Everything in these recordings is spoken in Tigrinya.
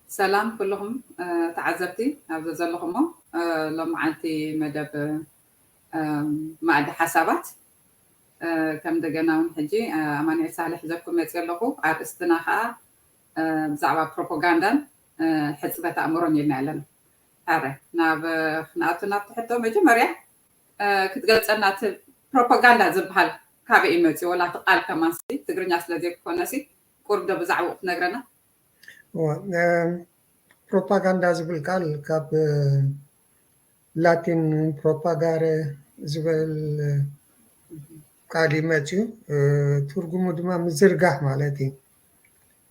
ሰላም ኩልኹም ተዓዘብቲ ኣብዚ ዘለኹሞ ሎምዓንቲ መደብ ማእዲ ሓሳባት ከም እንደገና እውን ሕጂ ኣማኒኤል ሳህለ ሒዘኩም መፅእ ኣለኹ። ኣርእስትና ከዓ ብዛዕባ ፕሮፓጋንዳን ሕፅበት ኣእምሮን ኢልና ኣለና። ኣረ ናብ ክንኣቱ ናብቲ ሕቶ መጀመርያ ክትገልፀና እቲ ፕሮፓጋንዳ ዝበሃል ካበይ እዩ መፅኡ? ወላ እቲ ቃል ከማን ትግርኛ ስለዘይኮነሲ ቁርብ ዶ ብዛዕባኡ ክትነግረና? ፕሮፓጋንዳ ዝብል ቃል ካብ ላቲን ፕሮፓጋረ ዝበል ቃል ይመፅዩ። ትርጉሙ ድማ ምዝርጋሕ ማለት እዩ።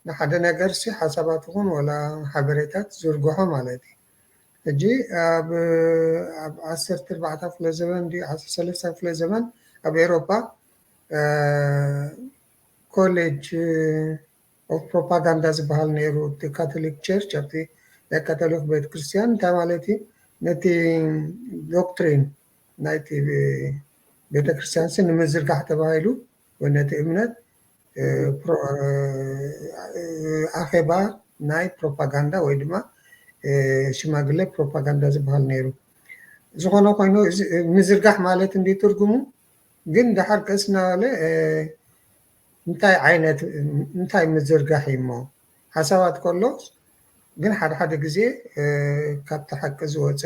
ንሓደ ነገር ሲ ሓሳባት ይኹን ወላ ሓበሬታት ዝርግሖ ማለት እዩ። ሕጂ ኣብ ዓሰርተ ኣርባዕተ ክፍለ ዘመን ድዩ ዓሰርተ ሰለስተ ክፍለ ዘመን ኣብ ኤሮፓ ኮሌጅ ኦፍ ፕሮፓጋንዳ ዝበሃል ነይሩ። እቲ ካቶሊክ ቸርች ኣብቲ ናይ ካቶሊክ ቤተክርስትያን እንታይ ማለት እዩ? ነቲ ዶክትሪን ናይቲ ቤተክርስትያን ሲ ንምዝርጋሕ ተባሂሉ ወይ ነቲ እምነት ኣኼባ ናይ ፕሮፓጋንዳ ወይ ድማ ሽማግለ ፕሮፓጋንዳ ዝበሃል ነይሩ። ዝኾነ ኮይኑ ምዝርጋሕ ማለት እንዲ ትርጉሙ ግን ደሓር ቀስ እናበለ እንታይ ዓይነት እንታይ ምዝርጋሕ እዩ እሞ ሓሳባት ከሎ ግን ሓደ ሓደ ግዜ ካብቲ ሓቂ ዝወፀ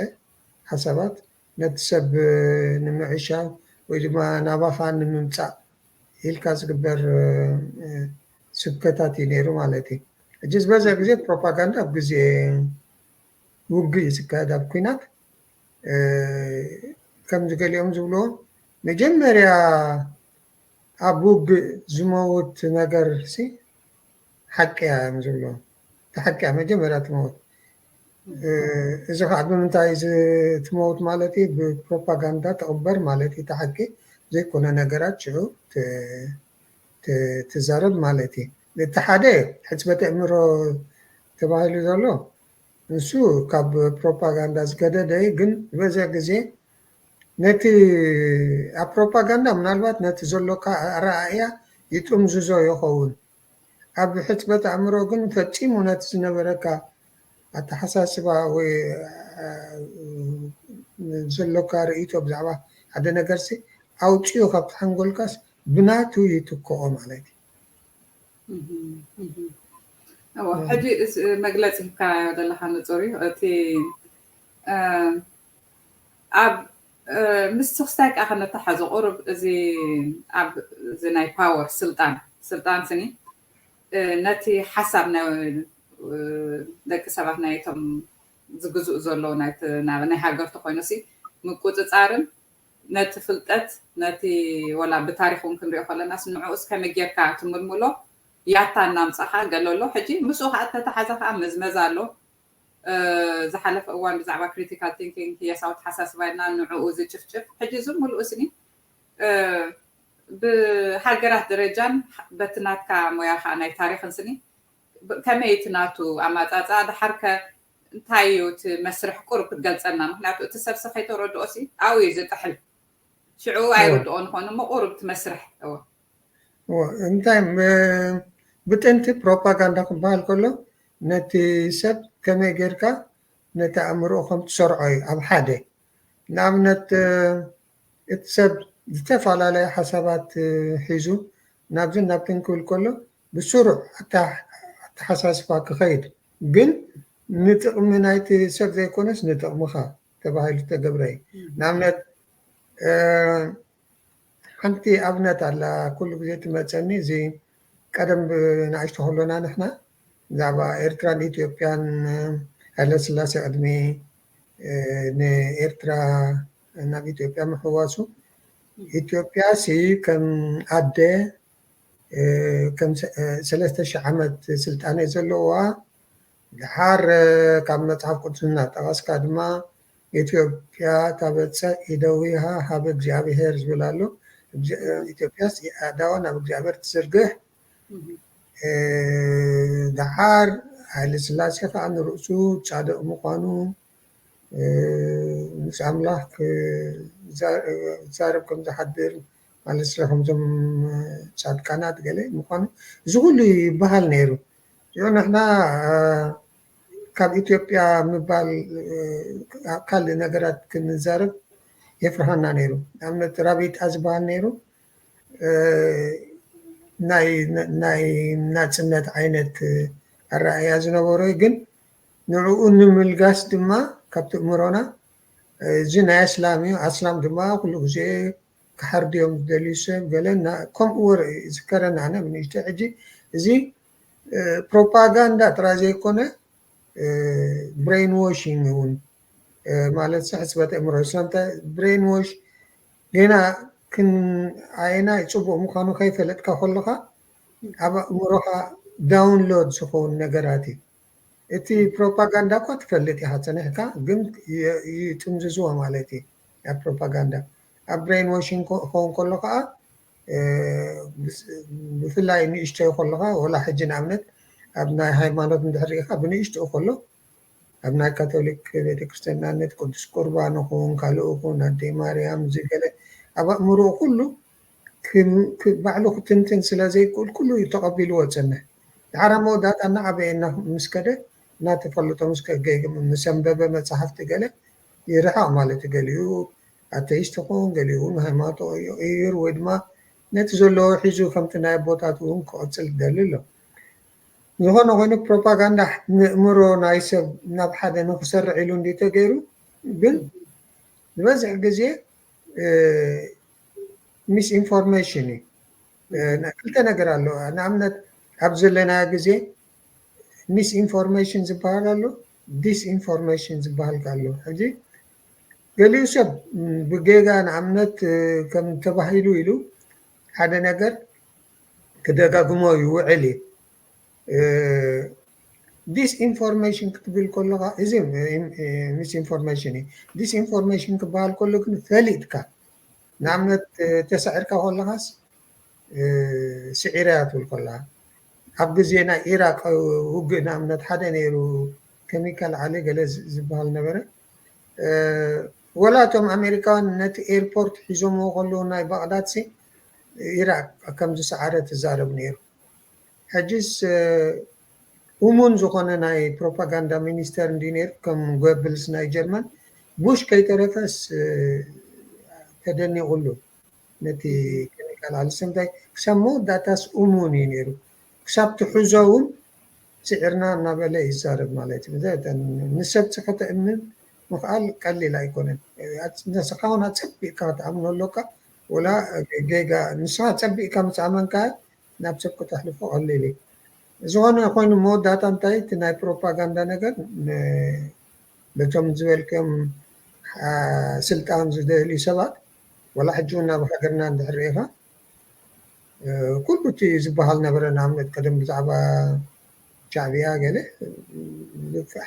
ሓሳባት ነቲ ሰብ ንምዕሻው ወይ ድማ ናባኻ ንምምፃእ ኢልካ ዝግበር ስብከታት እዩ ነይሩ ማለት እዩ። ሕጂ ዝበዝሕ ግዜ ፕሮፓጋንዳ ኣብ ግዜ ውግእ እዩ ዝካየድ። ኣብ ኩናት ከምዚ ገሊኦም ዝብልዎ መጀመርያ ኣብ ውግእ ዝመውት ነገር ሲ ሓቂ እያ እዮም ዝብልዎ። እቲ ሓቂ እያ መጀመርያ ትመውት። እዚ ከዓ ብምንታይ ትመውት ማለት እዩ? ብፕሮፓጋንዳ ትቕበር ማለት እዩ። እቲ ሓቂ ዘይኮነ ነገራት ሽዑ ትዛረብ ማለት እዩ። እቲ ሓደ ሕፅበት ኣእምሮ ተባሂሉ ዘሎ ንሱ ካብ ፕሮፓጋንዳ ዝገደደ እዩ። ግን ዝበዝሕ ግዜ ነቲ ኣብ ፕሮፓጋንዳ ምናልባት ነቲ ዘሎካ ኣረኣእያ ይጥምዝዞ ይኸውን። ኣብ ሕፅበት ኣእምሮ ግን ፈፂሙ ነቲ ዝነበረካ ኣተሓሳስባ ወይ ዘሎካ ርእይቶ ብዛዕባ ሓደ ነገርሲ ኣውፅኡ ካብቲ ሓንጎልካስ ብናቱ ይትክኦ ማለት እዩ። ሕጂ መግለፂ ሂብካዮ ዘለካ ንፁር እዩ። እቲ ኣብ ምስ ክስታይ ከዓ ከነተሓዞ ቁሩብ እዚ ኣብ እዚ ናይ ፓወር ስልጣን ስልጣን ስኒ ነቲ ሓሳብ ደቂ ሰባት ናይቶም ዝግዝኡ ዘለዉ ናይ ሃገር ተኮይኑ ሲ ምቁፅፃርን ነቲ ፍልጠት ነቲ ወላ ብታሪክ እውን ክንሪኦ ከለናስ ንዕኡስ ከመይ ጌርካ ትምልምሎ ያታ እናምፃኻ ገለ ኣሎ። ሕጂ ምስኡ ከዓ እተተሓዘ ከዓ መዝመዛ ኣሎ። ዝሓለፈ እዋን ብዛዕባ ክሪቲካል ቲንኪንግ ህየሳዊ ተሓሳስባ ኢልና ንዕኡ ዝጭፍጭፍ ሕጂ እዚ ሙሉኡ ስኒ ብሃገራት ደረጃን በቲ ናትካ ሞያ ከዓ ናይ ታሪክን ስኒ ከመይ እቲ ናቱ ኣማፃፃ ድሓርከ እንታይ እዩ እቲ መስርሕ ቁሩብ ክትገልፀልና? ምክንያቱ እቲ ሰብሲ ከይተረድኦ ሲ ኣብኡ እዩ ዝጥሕል። ሽዑ ኣይርድኦን ይኾን እሞ ቁሩብ እቲ መስርሕ እወ እንታይ ብጥንቲ ፕሮፓጋንዳ ክበሃል ከሎ ነቲ ሰብ ከመይ ጌርካ ነቲ ኣእምርኡ ከም ትሰርዖ እዩ። ኣብ ሓደ ንኣብነት እቲ ሰብ ዝተፈላለየ ሓሳባት ሒዙ ናብዝን ናብትን ክብል ከሎ ብስሩዕ ኣተሓሳስባ ክኸይድ ግን ንጥቕሚ ናይቲ ሰብ ዘይኮነስ ንጥቕምኻ ተባሂሉ ዝተገብረ እዩ። ንኣብነት ሓንቲ ኣብነት ኣላ ኩሉ ግዜ ትመፀኒ እዚ ቀደም ንኣሽቱ ከሎና ንሕና ብዛዕባ ኤርትራን ኢትዮጵያን ሃይለስላሴ ቅድሚ ንኤርትራ ናብ ኢትዮጵያ ምሕዋሱ ኢትዮጵያ ሲ ከም ኣደ ከም ሰለስተ ሺሕ ዓመት ስልጣነ ዘለዋ ድሓር ካብ መፅሓፍ ቅዱስ እናጠቐስካ ድማ ኢትዮጵያ ታበፀ ኢደዊሃ ሃበ እግዚኣብሔር ዝብል ኣሎ። ኢትዮጵያስ ኣእዳዋ ናብ እግዚኣብሔር ትዝርግሕ። ድሓር ሃይለ ስላሴ ከዓ ንርእሱ ፃድቕ ምዃኑ ምስ ኣምላኽ ክዛረብ ከም ዝሓድር ማለት ስለ ከምዞም ጻድቃናት ገለ ምዃኑ እዚ ኩሉ ይበሃል ነይሩ። ሽዑ ንሕና ካብ ኢትዮጵያ ምባል ካልእ ነገራት ክንዛረብ የፍርሃና ነይሩ። ንኣብነት ራቢጣ ዝበሃል ነይሩ። ናይ ናጽነት ዓይነት ኣረኣእያ ዝነበሮ ግን ንዕኡ ንምልጋስ ድማ ካብቲ እምሮና እዚ ናይ ኣስላም እዩ። ኣስላም ድማ ኩሉ ግዜ ክሓርድዮም ዝደልዩ ሰብ ገለ ከምኡ ወረ ዝከረና ኣነ ብንእሽተይ ሕጂ እዚ ፕሮፓጋንዳ ጥራይ ዘይኮነ ብሬን ዎሽንግ እውን ማለት ሕፅበት እምሮ ስለምንታይ ብሬን ዎሽ ገና ክን ኣየናይ ፅቡቅ ምኳኑ ከይፈለጥካ ከለካ ኣብ ኣእምሮካ ዳውንሎድ ዝኸውን ነገራት እዩ። እቲ ፕሮፓጋንዳ እኳ ትፈልጥ ኢካ ፀኒሕካ ግን ይጥምዝዝዎ ማለት እዩ። ኣብ ፕሮፓጋንዳ ኣብ ብሬን ዎሽንግ ክኸውን ከሎ ከዓ ብፍላይ ንእሽተይ ከለካ ወላ ሕጂ ንኣብነት ኣብ ናይ ሃይማኖት እንድሕር ሪኢካ ብንእሽትኡ ከሎ ኣብ ናይ ካቶሊክ ቤተክርስትያን ንኣብነት ቅዱስ ቁርባን ይኹን ካልእ ይኹን ኣደይ ማርያም እዚ ገለ ኣብ ኣእምሮኡ ኩሉ ባዕሉ ክትንትን ስለ ዘይክእል ኩሉ እዩ ተቐቢልዎ ዝፀንሕ። ድሓር ኣብ መወዳእታ እናዓበየ ምስ ከደ እናተፈለጦ ምስ ከገይግም ምስ ኣንበበ መፅሓፍቲ ገለ ይርሕቕ ማለት እዩ። ገሊኡ ኣተይስት ይኹን ገሊኡ ንሃይማኖት ይቕይር ወይ ድማ ነቲ ዘለዎ ሒዙ ከምቲ ናይ ኣቦታት እውን ክቕፅል ዝደሊ ኣሎ። ዝኾነ ኮይኑ ፕሮፓጋንዳ ንእምሮ ናይ ሰብ ናብ ሓደ ንክሰርዕ ኢሉ እንዲ ተገይሩ ግን ዝበዝሕ ግዜ ሚስ ኢንፎርሜሽን እዩ። ክልተ ነገር ኣሎ። ንኣብነት ኣብ ዘለናዮ ግዜ ሚስ ኢንፎርሜሽን ዝበሃል ኣሎ፣ ዲስ ኢንፎርሜሽን ዝበሃል ኣሎ። ሕጂ ገሊኡ ሰብ ብጌጋ ንኣብነት ከም ተባሂሉ ኢሉ ሓደ ነገር ክደጋግሞ ይውዕል እዩ። ዲስ ኢንፎርሜሽን ክትብል ከለካ እዚ ሚስ ኢንፎርሜሽን እዩ። ዲስ ኢንፎርሜሽን ክበሃል ከሎ ግን ፈሊጥካ ንኣብነት ተሳዒርካ ከለካስ ስዒረያ ትብል ከላ ኣብ ግዜ ናይ ኢራቅ ውግእ ንኣብነት ሓደ ነይሩ ኬሚካል ዓሊ ገለ ዝበሃል ነበረ። ወላ እቶም ኣሜሪካውያን ነቲ ኤርፖርት ሒዞምዎ ከለዉ ናይ ባቕዳድ ሲ ኢራቅ ከም ዝሰዓረ ትዛረብ ነይሩ። ሕጂስ እሙን ዝኾነ ናይ ፕሮፓጋንዳ ሚኒስተር እንዲ ነይሩ ከም ጎብልስ ናይ ጀርመን ቡሽ ከይተረፈስ ተደኒቑሉ ነቲ ኬሚካል ኣልሲ እንታይ ክሳብ መወዳእታስ እሙን እዩ ነይሩ ክሳብ ትሕዞ እውን ስዒርና እናበለ ይዛረብ ማለት እዩ። ንሰብ ከተእምን ምኽኣል ቀሊል ኣይኮነን። ንስኻ እውን ኣፀቢቕካ ክትኣምኖ ኣሎካ። ወላ ጌጋ ንስኻ ፀቢቕካ ምስ ኣመንካ ናብ ሰብ ክተሕልፎ ቀሊል እዩ። ዝኾነ ኮይኑ መወዳእታ እንታይ እቲ ናይ ፕሮፓጋንዳ ነገር በቶም ዝበልክዮም ስልጣን ዝደልዩ ሰባት ወላ ሕጂ እውን ናብ ሃገርና እንድሕር ርኢኻ ኩሉ እቲ ዝበሃል ነበረ ንኣብነት ቀደም ብዛዕባ ሻዕብያ ገለ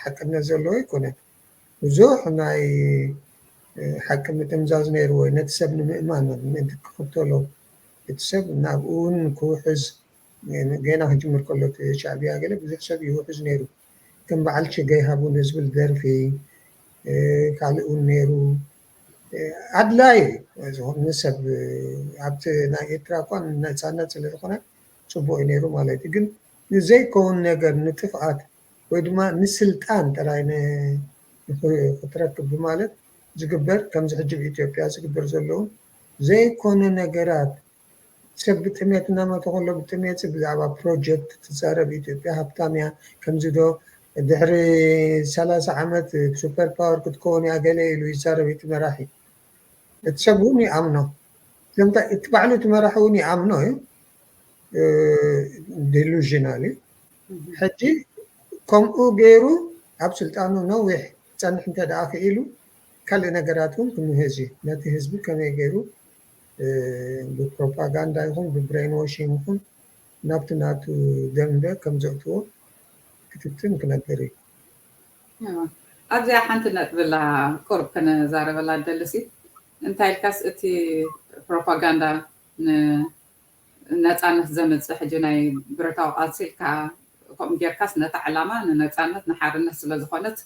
ሓቅነት ዘለዎ ኣይኮነን። ብዙሕ ናይ ሓቂ ምጥምዛዝ ነይርዎ ነቲ ሰብ ንምእማን ምእንቲ ክኽተሎ እቲ ሰብ ናብኡ እውን ክውሕዝ ገና ክጅምር ከሎ ሻዕብያ ገለ ብዙሕ ሰብ ይውሕዝ ነይሩ ከም በዓል ችገይ ሃቡን ዝብል ደርፊ ካልእ እውን ነይሩ ኣድላይ ዝኾነ ሰብ ኣብቲ ናይ ኤርትራ እኳ ነፃነት ስለ ዝኾነ ፅቡቅ እዩ ነይሩ ማለት እዩ ግን ንዘይከውን ነገር ንጥፍኣት ወይ ድማ ንስልጣን ጥራይ ክትረክብ ብማለት ዝግበር ከምዚ ሕጂ ብኢትዮጵያ ዝግበር ዘለውን ዘይኮነ ነገራት ሰብ ብጥሜት እናመተ ከሎ ብጥሜት ብዛዕባ ፕሮጀክት ትዛረብ ኢትዮጵያ ሃብታም እያ ከምዚ ዶ ድሕሪ ሰላሳ ዓመት ሱፐር ፓወር ክትከውን እያ ገለ ኢሉ ይዛረብ እቲ መራሒ እቲ ሰብ እውን ይኣምኖ እቲ ባዕሉ እቲ መራሒ እውን ይኣምኖ እዩ ዲሉዥናል እዩ ሕጂ ከምኡ ገይሩ ኣብ ስልጣኑ ነዊሕ ክፀንሕ እንተ ደኣ ክኢሉ ካልእ ነገራት እውን ክምህዝ እዩ ነቲ ህዝቢ ከመይ ገይሩ ብፕሮፓጋንዳ ይኹን ብብሬን ዋሽንግ ይኹን ናብቲ ናቱ ደንበ ከም ዘእትዎ ክትትን ክነግር እዩ። ኣብዚኣ ሓንቲ ነጥብላ ቁርብ ከነዛረበላ ደልሲ እንታይ ኢልካስ እቲ ፕሮፓጋንዳ ነፃነት ዘምፅእ ሕጂ ናይ ብረታዊ ቃልሲ ኢልካ ከምኡ ጌርካስ ነታ ዕላማ ንነፃነት ንሓርነት ስለዝኾነት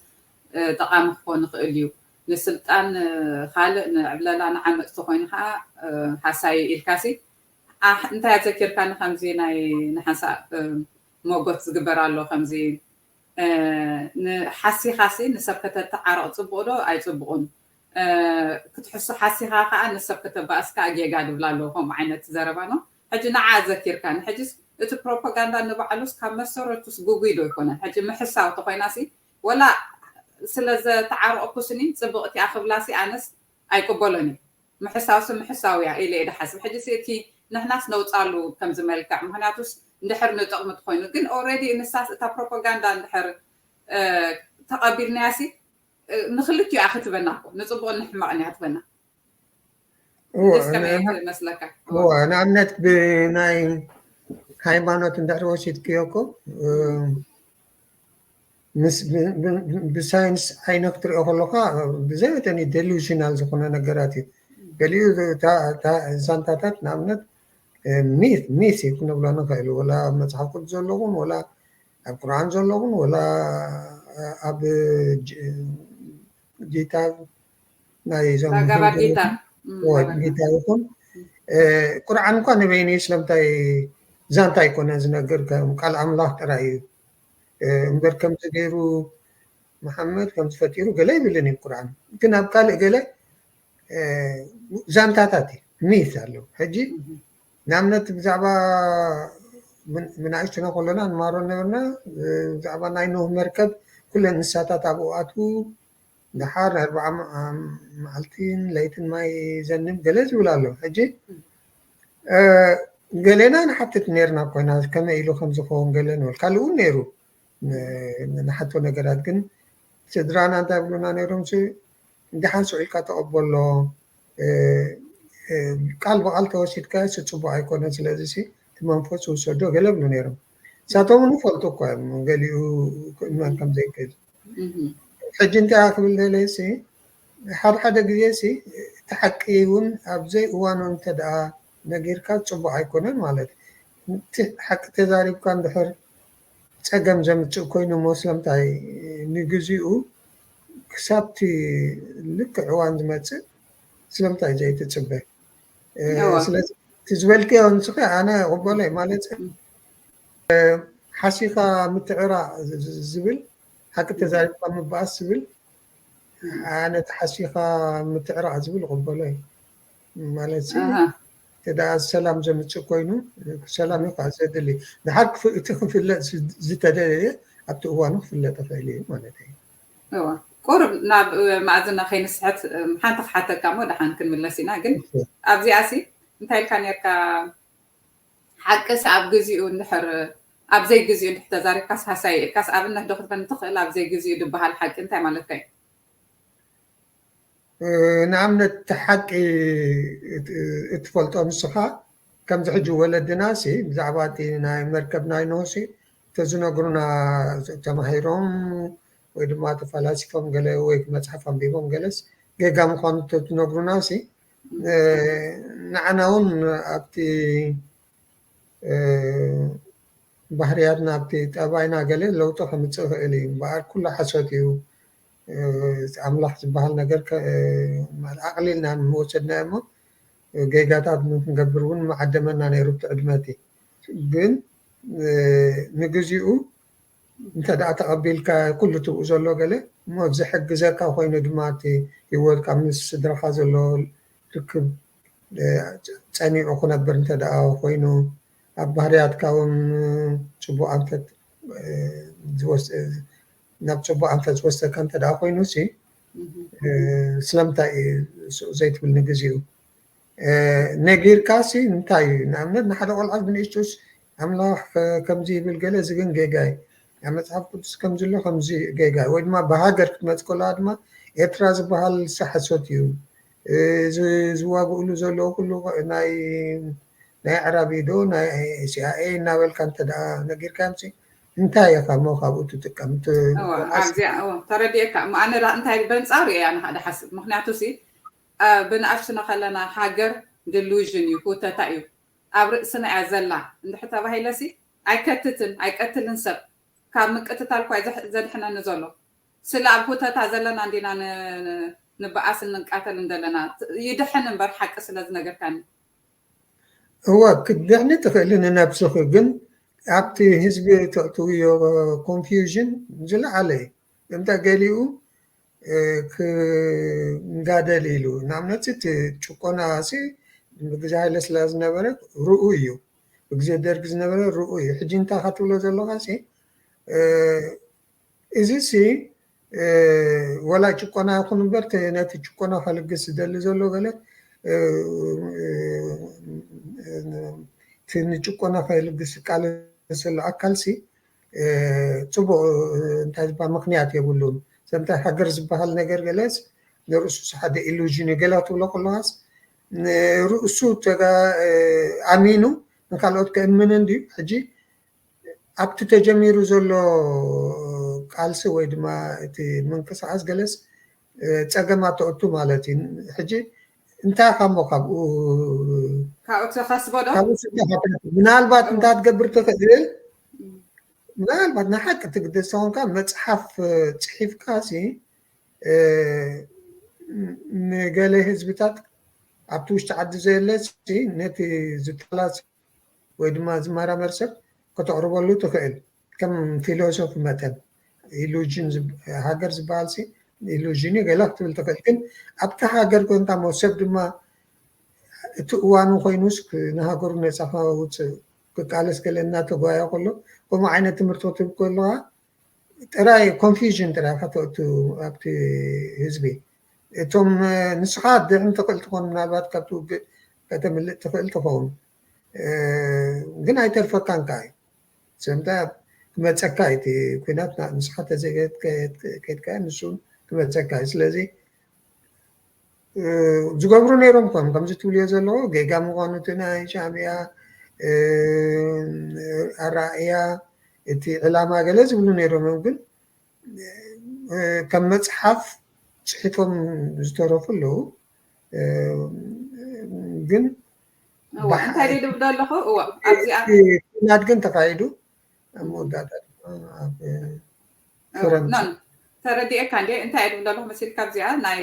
ጠቓሚ ክኾን ይኽእል እዩ። ንስልጣን፣ ካልእ ንዕብለላ ንዓመፅቲ ኮይኑ ከዓ ሃሳይ ኢልካሲ እንታይ ኣዘኪርካኒ ከምዚ ናይ ንሓንሳእ ሞጎት ዝግበር ኣሎ ከምዚ ንሓሲኻሲ ንሰብ ከተተዓረቕ ፅቡቕ ዶ ኣይፅቡቕን ክትሕሱ ሓሲኻ ከዓ ንሰብ ከተባእስካ ጌጋ ድብላ ኣለዎ ከምኡ ዓይነት ዘረባ ነው። ሕጂ ንዓ ኣዘኪርካኒ ሕጂስ እቲ ፕሮፓጋንዳ ንባዕሉስ ካብ መሰረቱስ ጉጉይ ዶ ይኮነን ሕጂ ምሕሳው ተኮይናሲ ወላ ስለ ዘተዓረቕኩስኒ ፅብቕቲ እያ ክብላሲ ኣነስ ኣይቅበሎን እዩ። ምሕሳውሲ ምሕሳው እያ ኢለ እየ ድሓስብ ሕጂ እቲ ንሕናስ ነውፃሉ ከምዚ መልክዕ ምክንያቱስ እንድሕር ንጥቕሚ ትኮይኑ ግን already ንሳስ እታ ፕሮፓጋንዳ እንድሕር ተቐቢልናያሲ ንክልቲኡ እያ ክትበና እኮ ንፅቡቕን ንሕማቕን እያ ትበና። ንኣብነት ብናይ ሃይማኖት እንድሕር ወሲድክዮ እኮ ምስ ብሳይንስ ዓይነ ክትሪኦ ከለካ ብዘይ ተኒ delusional ዝኮነ ነገራት እዩ። ገሊኡ ዛንታታት ንኣብነት ሚት ሚት እዩ ክነብሎ ንክእል ወላ መፅሓፍ ቅዱስ ዘለኹን ወላ ኣብ ቁርኣን ዘለኹን ወላ ኣብ ጊታ ናይ ዞም ጊታ ይኹን ቁርኣን እንኳ ንበይኑ ስለምንታይ ዛንታ ኣይኮነን ዝነገር ቃል ኣምላኽ ጥራይ እዩ። እምበር ከምዚ ገይሩ መሓመድ ከምዚ ፈጢሩ ገለ ይብልን እዩ ቁርኣን ግን ኣብ ካልእ ገለ ዛንታታት እዩ ሚት ኣለዉ። ሕጂ ንኣብነት ብዛዕባ ምናእሽትና ከለና ንማሮ ነበርና ብዛዕባ ናይ ኖህ መርከብ ኩለን እንስሳታት ኣብኡ ኣትዉ ደሓር ኣርባዓ መዓልትን ለይትን ማይ ዘንብ ገለ ዝብል ኣሎ። ሕጂ ገሌና ንሓትት ነርና ኮይና ከመይ ኢሉ ከምዝኸውን ገለ ንብል ካልእ እውን ነይሩ ንሓቶ ነገራት ግን ስድራና እንታይ ብሉና ነይሮም ደሓን ስዑ ኢልካ ተቐበሎ ቃል ብቃል ተወሲድካ ስፅቡቅ ኣይኮነን ስለዚ እቲ መንፈስ ውሰዶ ገለ ብሉ ነይሮም ንሳቶም ንፈልጡ እኮ እዮም ገሊኡ ክእመን ከም ዘይክእል ሕጂ እንታይ ክብል ደለ ሓደ ሓደ ግዜ እቲ ሓቂ እውን ኣብዘይ እዋኑ እንተደኣ ነጊርካ ፅቡቅ ኣይኮነን ማለት እቲ ሓቂ ተዛሪብካ እንድሕር ፀገም ዘምፅእ ኮይኑ ሞ ስለምንታይ ንግዚኡ ክሳብቲ ልክዕ እዋን ዝመፅእ ስለምንታይ ዘይትፅበ ስለዚ እቲ ዝበልክዮ ንስኸ ኣነ ቅበሎ ማለት ሓሲኻ ምትዕራቕ ዝብል ሓቂ ተዛሪብካ ምባኣስ ዝብል ኣነ እቲ ሓሲኻ ምትዕራቕ ዝብል ቅበሎ እዩ ማለት ተደኣ ሰላም ዘምፅእ ኮይኑ ሰላም እዩ ከዓ ዘድሊ ድሓር እቲ ክፍለጥ ዝተደለየ ኣብቲ እዋኑ ክፍለጥ ይኽእል እዩ ማለት እዩ ቁርብ ናብ ማእዝና ከይንስሕት ሓንቲ ክሓተካ ሞ ደሓን ክንምለስ ኢና ግን ኣብዚኣ ሲ እንታይ ኢልካ ነርካ ሓቅስ ኣብ ግዚኡ እንድሕር ኣብ ዘይግዚኡ እንድሕር ተዛሪብካስ ሃሳይ ኢልካስ ኣብነት ዶ ክትበኒ ትኽእል ኣብ ዘይግዚኡ ዝበሃል ሓቂ እንታይ ማለትካ እዩ ንኣብነት እቲ ሓቂ እትፈልጦ ንስኻ ከምዚ ሕጂ ወለድና ሲ ብዛዕባ እቲ ናይ መርከብ ናይ ኖህ ሲ ተዝነግሩና ተማሂሮም ወይ ድማ ተፈላሲፎም ገለ ወይ መፅሓፍ ኣንቢቦም ገለስ ጌጋ ምኳኑ ተትነግሩና ሲ ንዓና እውን ኣብቲ ባህርያትና ኣብቲ ጠባይና ገለ ለውጢ ከምፅእ ይኽእል እዩ እምበኣር ኩሉ ሓሶት እዩ ኣምላኽ ዝበሃል ነገር ኣቕሊልና ምወሰድናዮ እሞ ጌጋታት ንክንገብር እውን መዓደመና ነይሩ እቲ ዕድመ እቲ ግን ንግዚኡ እንተ ደኣ ተቐቢልካ ኩሉ ትብኡ ዘሎ ገለ እሞ ዝሕግዘካ ኮይኑ ድማ እቲ ህይወትካ ምስ ስድራኻ ዘሎ ርክብ ፀኒዑ ክነብር እንተ ደኣ ኮይኑ ኣብ ባህርያትካ እውን ፅቡቅ ኣንፈት ናብ ፅቡቅ ኣንፈት ዝወስደካ እንተ ደኣ ኮይኑ ሲ ስለምንታይ እዩ ዘይትብል ንግዜኡ ነጊርካ ሲ እንታይ እዩ ንኣብነት ንሓደ ቆልዓ ብንእሽቱስ ኣምላኽ ከምዚ ይብል ገለ እዚ ግን ጌጋ እዩ ኣብ መፅሓፍ ቅዱስ ከምዚ ኣሎ ከምዚ ጌጋ ወይ ድማ ብሃገር ክትመፅ ከለዋ ድማ ኤርትራ ዝበሃል ሲ ሓሶት እዩ ዝዋግእሉ ዘለዉ ኩሉ ናይ ናይ ኣዕራቢ ዶ ናይ ሲኣኤ እናበልካ እንተ ደኣ ነጊርካዮም ሲ እንታይ ኢኻ እሞ ካብኡ ትጥቀም ኣብዚኣ ተረዲኤካ እሞ ኣነ እንታይ በንፃሩ እየ ኣነ ሓደ ሓስብ ምክንያቱ ሲ ብንኣሽቱና ከለና ሃገር ድሉዥን እዩ ህውተታ እዩ ኣብ ርእስና እያ ዘላ እንድሕር ተባሂለሲ ኣይከትትን ኣይቀትልን ሰብ ካብ ምቅትታል ኳ ዘድሕነኒ ዘሎ ስለ ኣብ ሁተታ ዘለና እንዲና ንበኣስን ንቃተልን ዘለና። ይድሕን እምበር ሓቂ ስለ ዝነገርካኒ። እወ ክትድሕኒ ትኽእሊ ንነብስኺ፣ ግን ኣብቲ ህዝቢ ተእትውዮ ኮንፊውዥን ዝለዓለ እዩ። እንተ ገሊኡ ክንጋደል ኢሉ ንኣብነት እቲ ጭቆና ሲ ብግዜ ሃይለ ስላሴ ዝነበረ ርኡ እዩ፣ ብግዜ ደርግ ዝነበረ ርኡ እዩ። ሕጂ እንታይ ክትብሎ ዘለኻ ሲ እዚ ሲ ወላ ጭቆና ይኹን እምበር ነቲ ጭቆና ከልግስ ዝደሊ ዘሎ ገለ እቲ ንጭቆና ከልግስ ዝቃለስ ዘሎ ኣካል ሲ ፅቡቅ እንታይ ዝበሃል ምክንያት የብሉን። ሰምታ ሃገር ዝበሃል ነገር ገለስ ንርእሱ ሓደ ኢሉዥን እዩ። ገለ ክትብሎ ከለዋስ ንርእሱ ኣሚኑ ንካልኦት ከእምንን ድዩ? ሕጂ ኣብቲ ተጀሚሩ ዘሎ ቃልሲ ወይ ድማ እቲ ምንቅስቃስ ገለስ ፀገማት ተእቱ ማለት እዩ። ሕጂ እንታይ ካሞ ካብኡ ካብኡ ተኸስቦ ዶ ምናልባት እንታይ ትገብር ትኽእል ምናልባት ንሓቂ ትግደስ ተኾንካ መፅሓፍ ፅሒፍካ ሲ ንገለ ህዝብታት ኣብቲ ውሽጢ ዓዲ ዘየለ ነቲ ዝጠላስ ወይ ድማ ዝመራመር ሰብ ከተቕርበሉ ትኽእል ከም ፊሎሶፊ መጠን ኢሉዥን ሃገር ዝበሃል ኢሉዥን እዩ ገለ ክትብል ትኽእል ግን ኣብቲ ሃገር ኮንካ ሞ ሰብ ድማ እቲ እዋኑ ኮይኑስ ንሃገሩ ነፃ ከውፅእ ክቃለስ ገለ እናተጓየ ከሎ ከምኡ ዓይነት ትምህርቲ ክትህብ ከለካ ጥራይ ኮንፊዥን ጥራይ ከተእቱ ኣብቲ ህዝቢ እቶም ንስኻ ድሕን ትኽእል ትኾን ምናልባት ካብቲ ውግእ ከተምልጥ ትኽእል ትኸውን ግን ኣይተርፈካን ከ እዩ ሰምታ ክመፀካ እቲ ኩናት ንስኻ ተዘይከድካ ንሱ ክመፀካ እዩ ስለዚ ዝገብሩ ነይሮም ከም ከምዚ ትብልዮ ዘለዎ ጌጋ ምዃኑ እቲ ናይ ሻዕብያ ኣራእያ እቲ ዕላማ ገለ ዝብሉ ነይሮም እዮም ግን ከም መፅሓፍ ፅሒፎም ዝተረፉ ኣለዉ ግን እንታይ ድብል ኣለኹ እዋ ኣብዚኣ ናት ግን ተካይዱ ኣብ መወዳእታ ተረዲኤካ እንዴ እንታይ ድብል ኣለኹ መሲልካ ኣብዚኣ ናይ